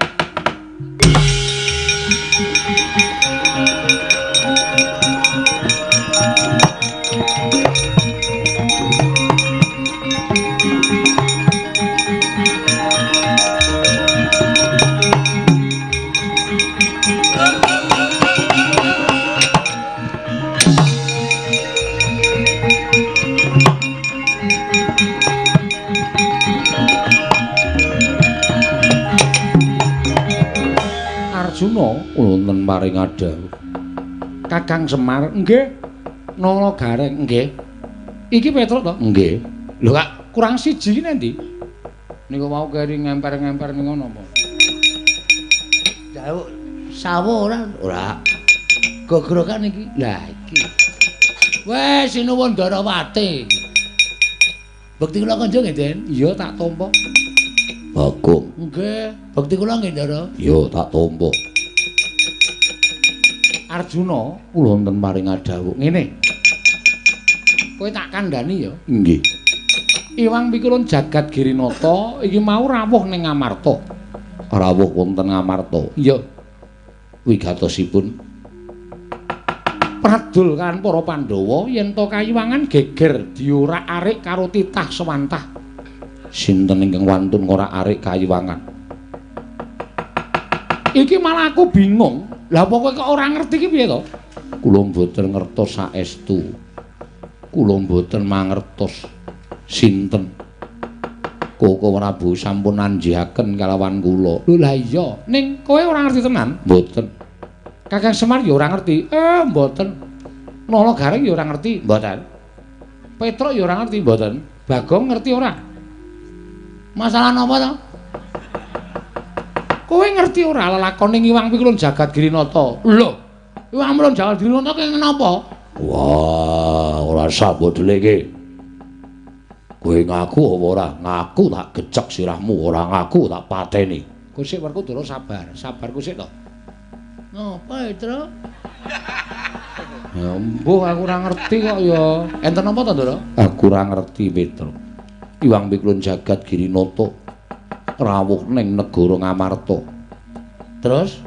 Arjuna wonten paring adhawuh. Kakang Semar, nggih. Nala Gareng, nggih. Iki Petruk to? Nggih. Lho kak, kurang siji iki nendi? Niku mau keri ngemper-ngemper ning ngono apa? Jauh sawo ora? Ora. Gogrokan iki. Lah iki. Wes sinuwun Darawati. Bekti kula kanca nggih, Den? Iya, tak tampa. Bagong. Nggih, bekti kula nggih, Ndara. Iya, tak tampa. Arjuna, kula wonten paring adhawuh. Ngene. Kowe tak kandhani ya? Nggih. Iwang Pikulun Jagat Girinata iki mau rawuh ning Ngamarta. Rawuh wonten Ngamarta. Iya. Wigatosipun pradul kan para Pandhawa yen to kayiwangan geger diorak-arik karo titah sewantah. Sinten ingkang wantun ngorak-arik kayiwangan? Iki malah aku bingung. Lah apa kowe kok ora ngerti iki piye to? Kula mboten ngertos saestu. Kula mboten mangertos sinten. Koko Prabu sampun anjihaken kalawan kula. Lho lah iya, ning kowe ora ngerti tenan? Mboten. Kakang Semar ya ora ngerti. Mboten. Nala Gareng ya ora ngerti, mboten. Petruk ya ora ngerti, mboten. Bagong ngerti ora? Masalah napa to? Kowe ngerti ora lelakone Iwang Pikulun Jagat Girinata? Lho, Iwang Pikulun Jagat Girinata ki napa? Wah, ora usah mbok deleke. Kowe ngaku apa ora? Ngaku tak gecek sirahmu, ora ngaku tak pateni. Kowe sik Werkudara sabar, sabar kowe sik to. Napa, Tru? Ya mbuh aku ora ngerti kok ya. Enten apa to, Ndara? Aku ora ngerti, Petro. Iwang Pikulun Jagat Girinata rawuh ning negara Ngamarta. Terus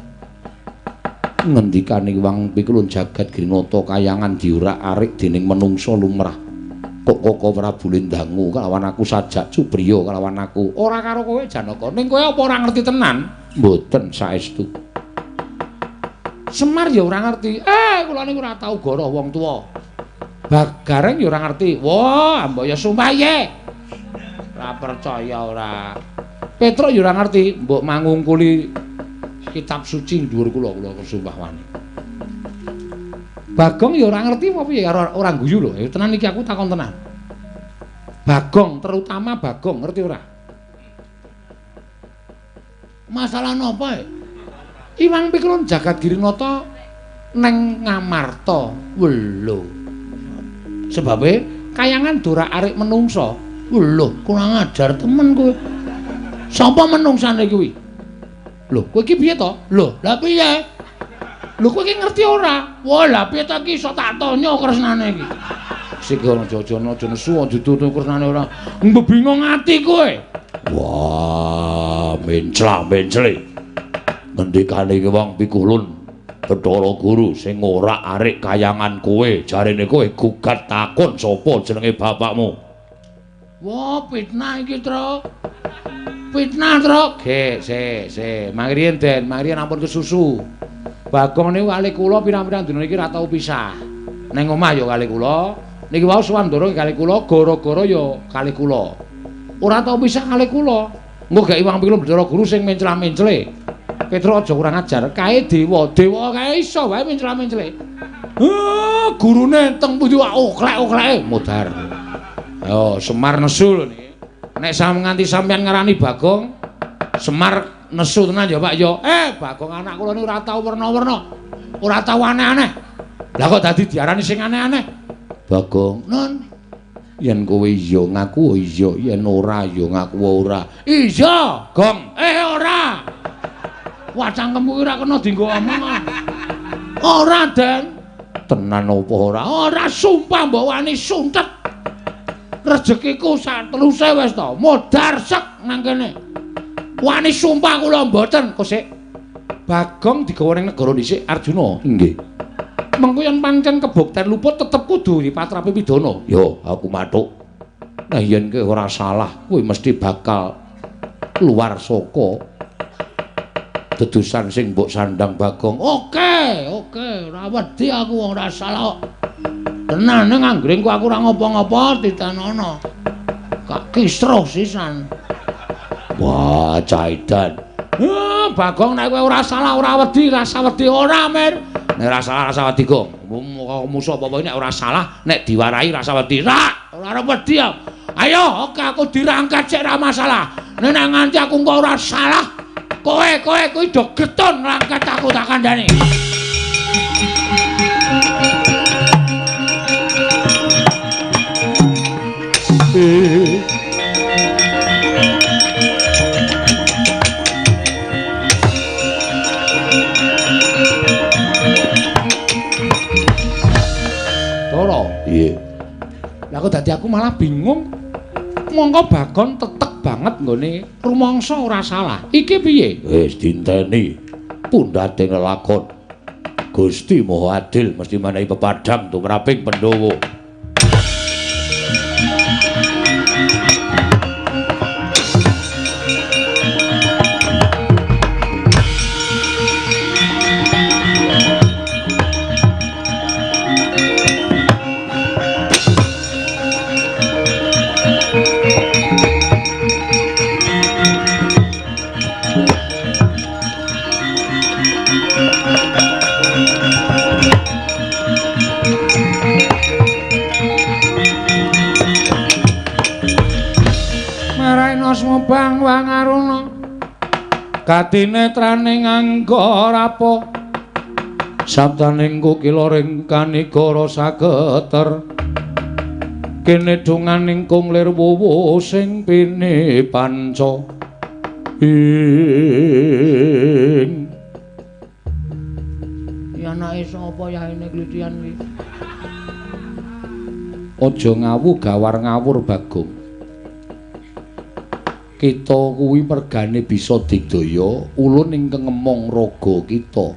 ngendikane Iwang Pikulun Jagat Girinata kayangan diurak-arik dening menungsa lumrah. Kok Koko Prabu Lindangu kalawan aku sajak cubriya kalawan aku. Ora karo kowe Janaka. Ning kowe apa ora ngerti tenan? Mboten saestu. Semar ya ora ngerti. Kula niku ora tau goroh wong tuwa. Bagareng ya ora ngerti. Wah, mbok ya sumpah ye. Ora percaya ora. Petruk ya ora ngerti, mbok mangungkuli kitab suci dhuwur kula, kula sumpah wani. Bagong ya ora ngerti apa piye, ora guyu lho. Ya tenan iki aku takon tenan. Bagong, terutama Bagong ngerti ora? Masalah napa? Iwang Pikulun Jagat Girinata neng Ngamarta. Lho. Sebabe kayangan dorak-arik menungsa. Lho, kurang ajar temen kowe. Sapa menungsane kuwi? Lho, kowe iki piye to? Lho, lah piye? Lho kowe iki ngerti ora? Wah, lah piye ta iki iso tak tanya kresnane iki. Sik aja aja aja nesu aja tutu kresnane ora. Mbebingung ati kowe. Wah, mencla-mencle. Ngendikane iki wong Pikulun Bathara Guru sing ora arik kayangan kowe, jarene kowe gugat takon sapa jenenge bapakmu. Wah, fitnah iki, Tru. Fitnah, Tru. Ge, se, se, mangriyen Den, mangriyen ampun kesusu. Bagong niku kalih kula pirang-pirang dina iki ora tau pisah. Neng omah ya kalih kula, niki wau sowan Ndara kalih kula, gara-gara ya kalih kula. Ora tau pisah kalih kula. Engko gek Iwang Pikulun Bathara Guru sing mencla-mencle. Petruk aja kurang ajar, kae dewa, dewa kae iso wae mencla-mencle. Gurune teng pundi wae oklek-okleke modar. Ayo Semar nesu lho niki. Nek sam nganti sampeyan ngarani Bagong, Semar nesu tenan ya Pak ya. Bagong anak kula niku ora tau werna-werna. Ora tau aneh-aneh. Lah kok dadi diarani sing aneh-aneh? Bagong, nun yen kowe iya ngaku iya, yen ora ya ngaku ora. Iya, Gong. Ora. Wah, cangkemku ora kena dienggo omong. Ora, Den. Tenan apa ora? Ora, sumpah mbok wani suntet. Rezekiku sak teluse wis to, modar sek nang kene. Wani sumpah kula mboten, kok sik. Bagong digawa ning negara dhisik Arjuna. Nggih. Mengko yen pancen kebukten luput tetep kudu dipatrapi pidana. Yo, aku mathuk. Nah yen kowe ora salah, kowe mesti bakal luar saka dedusan sing mbok sandang Bagong. Oke, oke, ora wedi aku wong ora salah. Tenan ning anggringku aku ora ngopo-ngopo ditanono. Kak kisruh sisan. Wah, caidan. Bagong nek kowe ora salah ora wedi, rasa wedi ora, Mir. Nek ora salah rasa wedi, Gong. Musuh apa-apa nek ora salah, nek diwarahi rasa wedi. Ra, ora wedi. Ayo, oke aku dirangkat sik ora masalah. Nek nganti aku engko ora salah, kowe kowe kuwi do getun ngrangkat aku tak kandhani. Toro, iya. Lah kok dadi aku malah bingung. Mongko Bagong tetek banget nggone rumangsa ora salah. Iki piye? Wis dinteni pundhate lelakon. Gusti Maha Adil mesti menehi pepadang tumraping Pandhawa. Subang Wangaruna katinetraning anggarapa sabdaning kukila ring kanigara sageter kene dunganing kung lir wuwu sing pini panca ing. Ya anake sapa yaene klitian iki? Aja ngawu gawar ngawur Bagong. Kita kuwi mergane bisa digdaya ulun ingkang ngemong raga kita.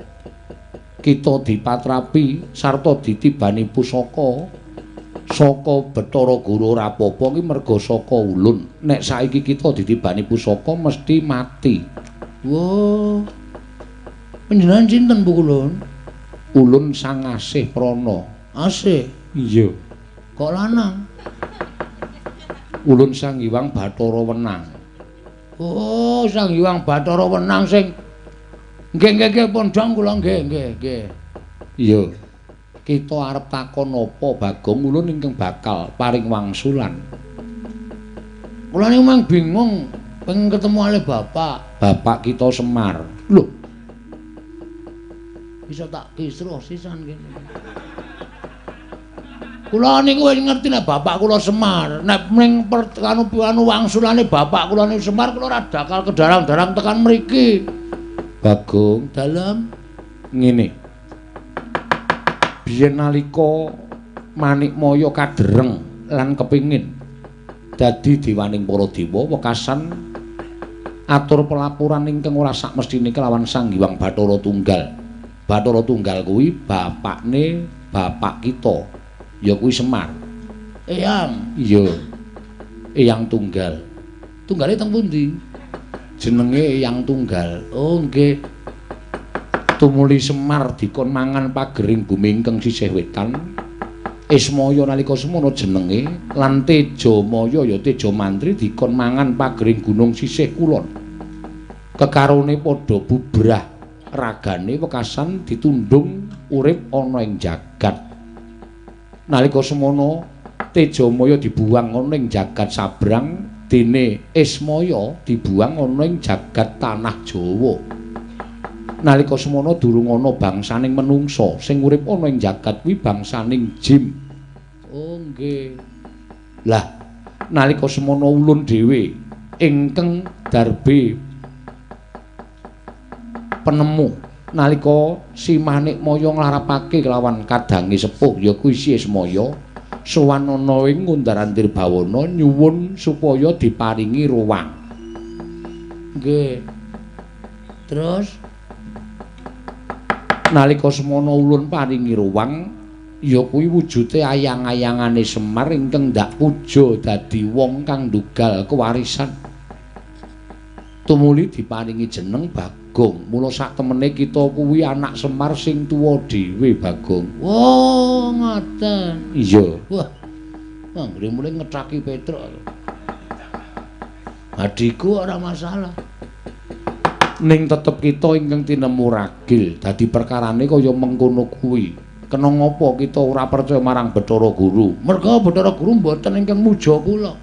Kita dipatrapi sarta ditibani pusaka saka Bathara Guru ora apa-apa ki merga saka ulun. Nek saiki kita ditibani pusaka mesti mati. Wah. Panjenengan sinten Bu Ulun? Ulun Sang Asih Prana. Asih? Iya. Kok lanang? Ulun Sang Hyang Bathara Wenang. Oh, Sang Hyang Bathara Wenang sing nggih nggih nggih pondhong kula nggih nggih nggih. Iya. Kita arep takon apa Bagong ulun ingkang bakal paring wangsulan. Kula niku mang bingung pengen ketemu ale bapak. Bapak kita Semar. Lho. Bisa tak kisruh sisan kene. Kula niku wis ngerti nek bapak kula Semar. Nek ning anu wangsulane bapak kula niku Semar, kula ora bakal kedarang-darang tekan mriki. Bagong, dalem ngene. Biyen nalika Manikmaya kadereng lan kepingin dadi dewaning para dewa wekasan atur pelaporan ingkang ora sakmestine kelawan Sang Hyang Bathara Tunggal. Bathara Tunggal kuwi bapakne bapak kita. Ya kuwi Semar. Eyang. Iya. Eyang Tunggal. Tunggale teng pundi? Jenenge Eyang Tunggal. Oh nggih. Tumuli Semar dikon mangan pagering bumi ingkang sisih wetan. Ismaya nalika semono jenenge lan Tejamaya ya Tejamantri dikon mangan pagering gunung sisih kulon. Kekarone padha bubrah ragane wekasan ditundung urip ana ing jagat. Nalika semono Tejamaya dibuang ana ing jagat sabrang, dene Ismaya dibuang ana ing jagat tanah Jawa. Nalika semono durung ana bangsaning menungsa, sing urip ana ing jagat kuwi bangsaning jim. Oh nggih. Lah nalika semono ulun dhewe ingkang darbe penemu nalika si Manikmaya nglarapake kelawan kadange sepuh ya kuwi si Ismaya sowan ana ing Ngundar-andir Bawana nyuwun supaya diparingi ruwang. Nggih. Terus nalika semono ulun paringi ruwang ya kuwi wujute ayang-ayangane Semar ingkang ndak puja dadi wong kang ndugal kewarisan. Tumuli diparingi jeneng Bagong. Mula sak temene kita kuwi anak Semar sing tuwa dhewe Bagong. Oh, ngoten. Iya. Wah. Anggere mulai ngecaki Petruk. Adikku ora masalah. Ning tetep kita ingkang tinemu ragil dadi perkarane kaya mengkono kuwi. Kena ngapa kita ora percaya marang Bathara Guru? Merga Bathara Guru mboten ingkang muja kula.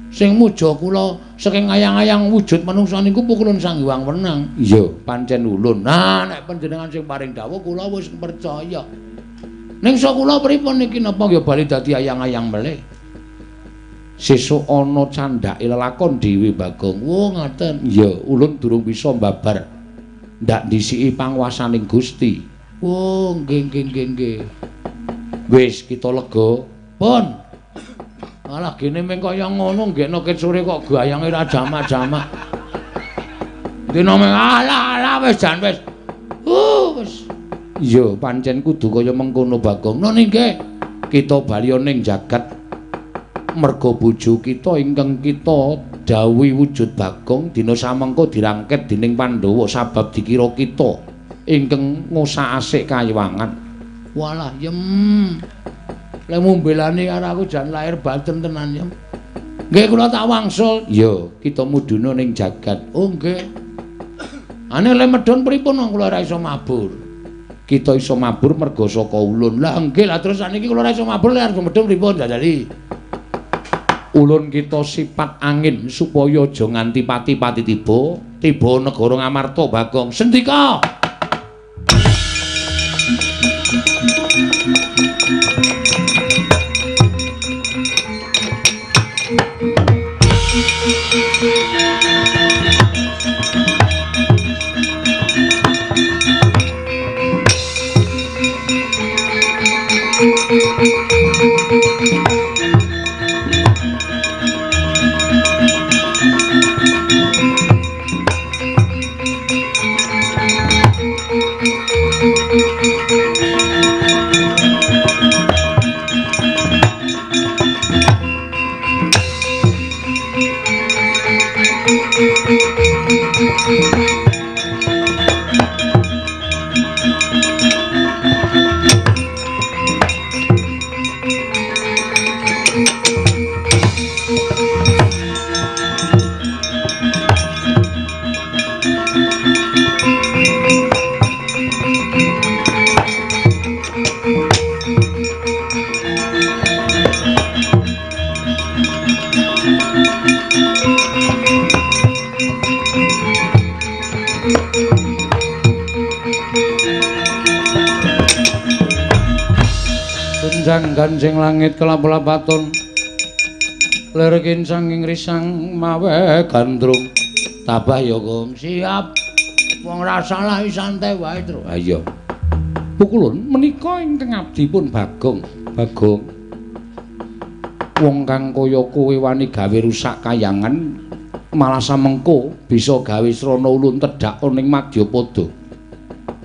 Sing muja kula saking ayang-ayang wujud manungsa niku pukulun Sang Hyang Wenang. Iya, pancen ulun. Nah, nek panjenengan sing paring dawuh kula wis percaya. Ning sa kula pripun niki napa ya bali dadi ayang-ayang melih? Sesuk ana candhake lelakon dhewe Bagong. Oh, ngaten. Iya, ulun durung bisa mbabar. Ndak ndhisiki panguwasaning Gusti. Oh, nggih nggih nggih nggih. Wis kita lega. Pun. Malah gene meng kaya ngono nggekno ket sore kok gayange ra jamak-jamak. Dina meng alah alah wis jan wis. Wis. Iya, pancen kudu kaya mengkono Bagong. Nun nggih. Kita bali ning jagat merga bojo kita ingkang kita dawuhi wujud Bagong dina samengko dirangket dening Pandhawa sabab dikira kita ingkang ngusak-asik kayiwangan. Walah yem. Lek mumbelane karo aku jan lahir batin tenan yem. Nggih kula tak wangsul. Iya, kita mudhuna ning jagat. Oh nggih. Ane lek medhun pripun wong kula ora iso mabur. Kita iso mabur merga saka ulun. Lah nggih, lah terus saniki kula ora iso mabur lek arep medhun pripun jajali? Ulun kita sipat angin supaya aja nganti pati-pati tiba, tiba negara Ngamarta Bagong. Sendika. Ganjeng langit kelap-lapaton lir kincang ing risang mawe gandrung. Tabah ya, Gong. Siap. Wong ra salah santai wae, Tru. Ha iya. Pukulun menika ingkang abdi pun Bagong. Bagong. Wong kang kaya kowe wani gawe rusak kayangan malah samengko bisa gawe srana ulun tedhak ning madyapada.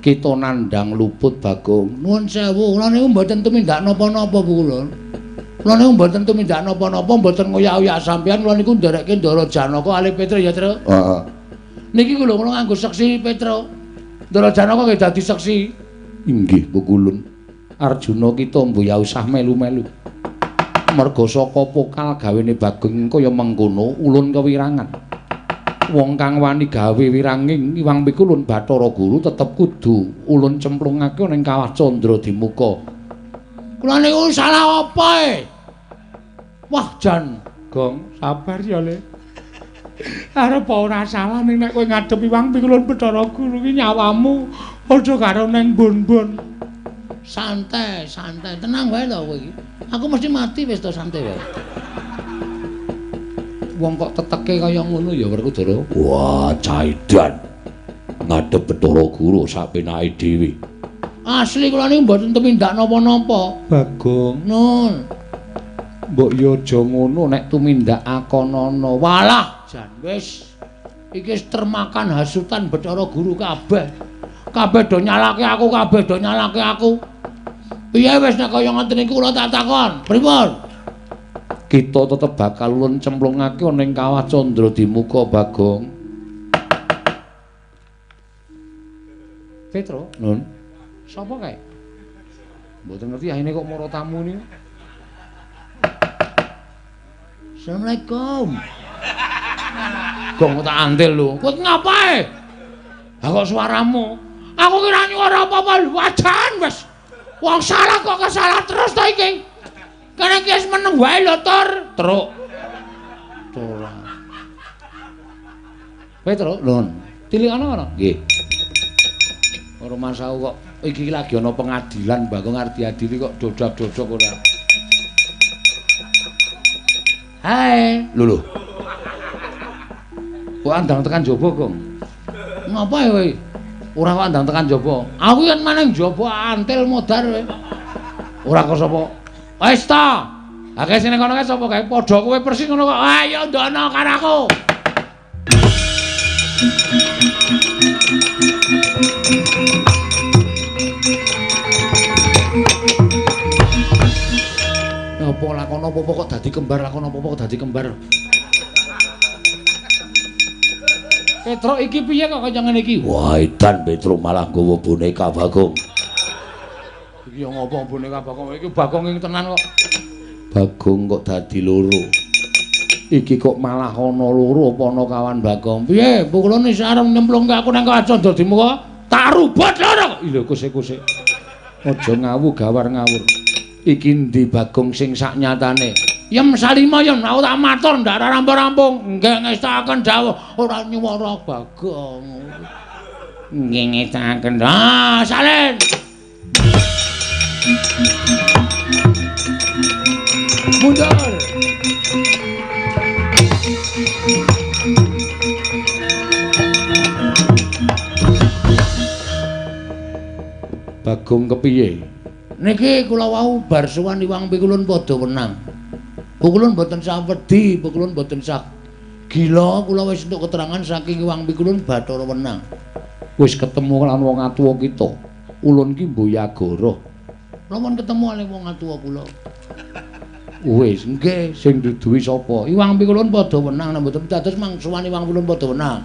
Kita nandhang luput Bagong. Nuwun sewu, kula niku mboten tumindak napa-napa Pukulun. Kula niku mboten tumindak napa-napa, mboten ngoyak-oyak sampeyan, kula niku nderekke Ndara Janaka alih Petra ya, Tru. Heeh. Niki lho kula nganggo seksi Petra. Ndara Janaka nggih dadi seksi. Inggih Pukulun. Arjuna kita mbuh ya usah melu-melu. Merga saka pokal gawene Bagong kaya mengkono ulun kewirangan. Wong kang wani gawe wiranging Iwang Pikulun Bathara Guru tetep kudu ulun cemplungake ning kawah Candra Dimuka. Kula niku salah apa e? Wah jan, Gong, sabar ya, Le. Arep ora salah ning nek kowe ngadep Iwang Pikulun Bathara Guru ki nyawamu padha karo ning bon-bon. Santai, santai, tenang wae to kowe iki. Aku mesti mati wis to, santai wae. Wong kok teteke kaya ngono ya Werkudara. Wah, caidan. Ngadep Bathara Guru sak penake dhewe. Asli kula niku mboten tumindak napa-napa. Bagong, Nun. Mbok yo aja ngono nek tumindak akonana. Walah, jan wis. Iki wis termakan hasutan Bathara Guru kabeh. Kabeh do nyalake aku, kabeh do nyalake aku. Piye wis nek kaya ngoten niku kula tak takon. Pripun? Kita tetep bakal ulun cemplungake ning kawah Candra Dimuka Bagong. Petro, Nun. Sapa kae? Mboten ngerti ahine kok mara tamu niku. Assalamualaikum. Gong tak antil lho. Kowe ngapae? Lah kok suaramu? Aku kira nyuara apa-apa wajan wis. Wong salah kok kesalah terus to iki. Kene iki wis meneng wae lho, Tur. Truk. Ora. Petro, Nun. Tilikana ana? Nggih. Ora masaku kok iki lagi ana pengadilan Bagong arep diadili kok dodak-dodok ora. Hai. Lho lho. Kok andang tekan jaba, Gong? Ngapa ya kowe? Ora kok andang tekan jaba. Aku yen maneng jaba antil modar kowe. Ora kok sapa? Wis ta. Akeh sing kono kae sapa kae? Padha kowe persis ngono kok. Ayo ndono karo aku. Apa lakon apa kok dadi kembar, lakon apa kok dadi kembar. Petro iki piye kok kaya ngene iki? Wah, edan Petro malah nggawa boneka Bagong. Iki yo ngopo boneka Bagong? Iki Bagong ing tenan kok. Bagong kok dadi loro. Iki kok malah ana loro apa ana kawan Bagong? Piye? Pukulane wis arep nyemplungke aku nang kawah Candra Dimuka. Tak rubut loro. Lho kuse-kuse. Aja ngawu gawar ngawur. Iki endi Bagong sing sak nyatane? Yem Salima yem aku tak matur ndak rampung-rampung. Nggih ngestakaken dawuh ora nyuwara Bagong. Nggih ngestakaken. Ah, salin. Mundur. Bagong kepiye? Niki kula wau bar sowan Iwang Pikulun padha wenang. Pukulun mboten sah wedi, pukulun mboten sah gila, kula wis entuk keterangan saking Iwang Pikulun Bathara Wenang. Wis ketemu lan wong atuwa kita. Ulun ki Mboyagara. Kula pun ketemu kalih wong atuwa kula. Wis, nggih, sing duduhi sapa? Iwang Pikulun padha wenang, nek mboten dados mang sowan Iwang Pikulun padha wenang.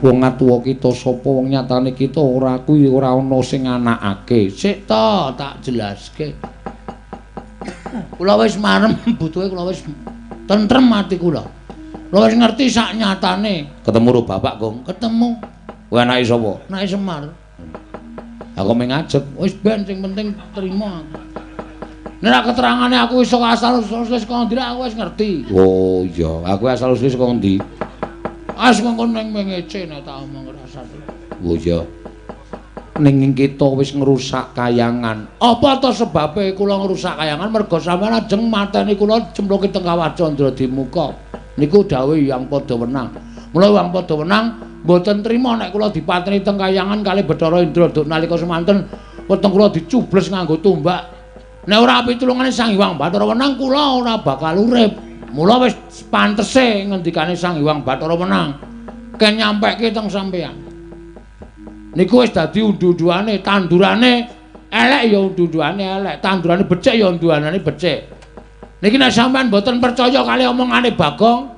Wong atuwa kita sapa wong nyatane kita ora kuwi ora ana sing anakake. Sik to, tak jelaske. Kula wis marem butuhe kula wis tentrem ati kula. Kula wis ngerti sak nyatane. Ketemu karo bapak, Gong? Ketemu. Kowe anake sapa? Anake Semar. Aku mung ngajeg. Wis ben sing penting trima aku. Nek ra keterangane aku iso asal usule saka ndi aku wis ngerti. Oh iya, aku asal usule saka ndi? As mengko ning mengece nek tak omong rasane. Oh iya. Ning kita wis ngrusak kayangan. Apa to sebabe kula ngrusak kayangan? Merga sampeyan ajeng mateni kula cemplungke teng Kawah Candra Dimuka. Niku dawuh Hyang Padha Wenang. Mula Hyang Padha Wenang mboten trima nek kula dipateni teng kayangan kalih Bathara Indra duk nalika semanten weteng kula dicubles nganggo tombak. Nek ora pitulungane Sang Hyang Bathara Wenang kula ora bakal urip. Mula wis pantese ngendikane Sang Hyang Bathara Wenang ken nyampeke teng sampeyan. Niku wis dadi undu-unduane, tandurane elek ya undu-unduane elek, tandurane becik ya unduanane becik. Niki nek sampean mboten percaya kali omongane Bagong,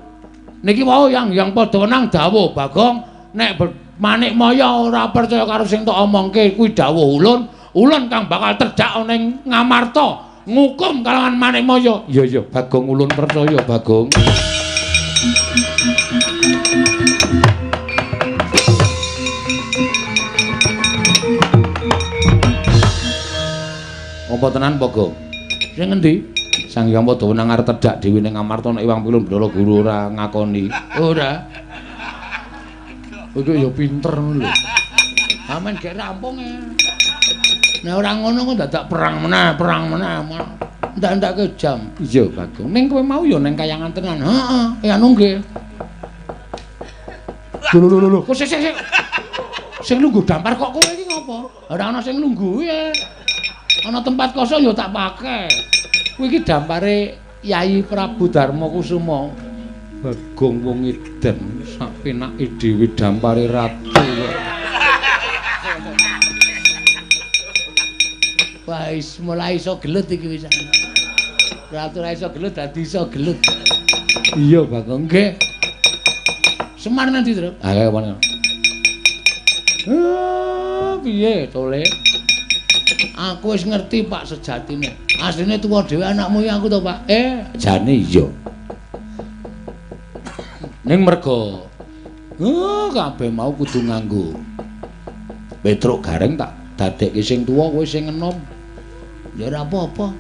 niki wau yang Padha Wenang dawuh Bagong, nek Manikmaya ora percaya karo sing tok omongke kuwi dawuh ulun, ulun kang bakal terjak ana ing Ngamarta ngukum kalawan Manikmaya. Iya iya, Bagong ulun percaya Bagong. Apa tenan Bagong? Sing ngendi? Sang Hyang Padha Wenang arep tedhak dhewe ning Ngamarta nek Iwang Pilun Bathara Guru ora ngakoni. Ora. Kowe ya pinter ngono lho. Amen gek rampung e. Nek ora ngono kok dadak perang meneh, perang meneh. Ndak-ndake jam. Iya, Bagong. Ning kowe mau ya ning kayangan tenan. Heeh, ya anu nggih. Lho lho lho. Kok sik sik sik. Sing lungguh dampar kok kowe iki ngopo? Ora ana sing lungguh e. Ana tempat kosong ya tak pakai. Kuwi iki dampare Yayi Prabu Darma Kusuma. Bagong wong edan sak penake dhewe dampare ratu. Wah, wis mulai iso gelut iki wis. Ratu ora iso gelut dadi iso gelut. Iya, Bagong. Nggih. Semar nanti, Tru? Ah, kaya mana? Piye tole? Aku wis ngerti Pak sejatine. Asline tuwa dhewe anakmu ya aku to, Pak. Jane iya. Ning merga kabeh mau kudu nganggo Petruk Gareng tak dadekke sing tuwa kowe sing enom. Ya ora apa-apa.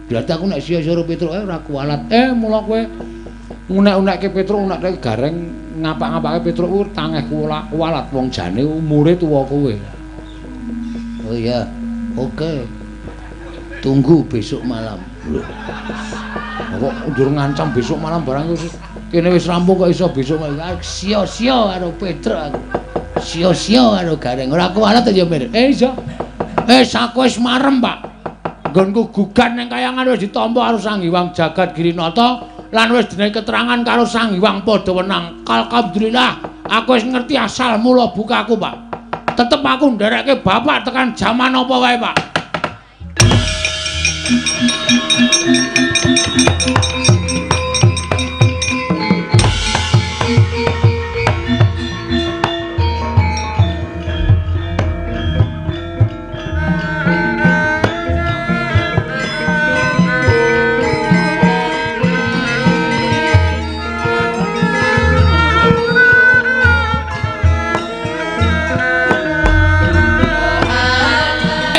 Berarti aku nek sia-sia karo Petruk ora kualat. Mula kowe unek-unekke Petruk, unekke Gareng, ngapak-ngapake Petruk kuwi tangeh kualat wong jane umure tuwa kowe. Oh iya. Oke. Tunggu besok malam. Lho. Kok njur ngancam besok malam barang wis kene wis rampung kok iso besok malam. Sia-sia karo Petruk aku. Sia-sia karo Gareng. Ora kualat ya, Mir. Iya. Aku wis marem, Pak. Nggonku gugan ning kayangan wis ditampa karo Sang Hyang Jagat Girinata lan wis dene keterangan karo Sang Hyang Padha Wenang. Alhamdulillah, aku wis ngerti asal mula bukaku, Pak. Tetep aku nderekke bapak tekan jaman apa wae, Pak.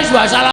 Wis wasalam.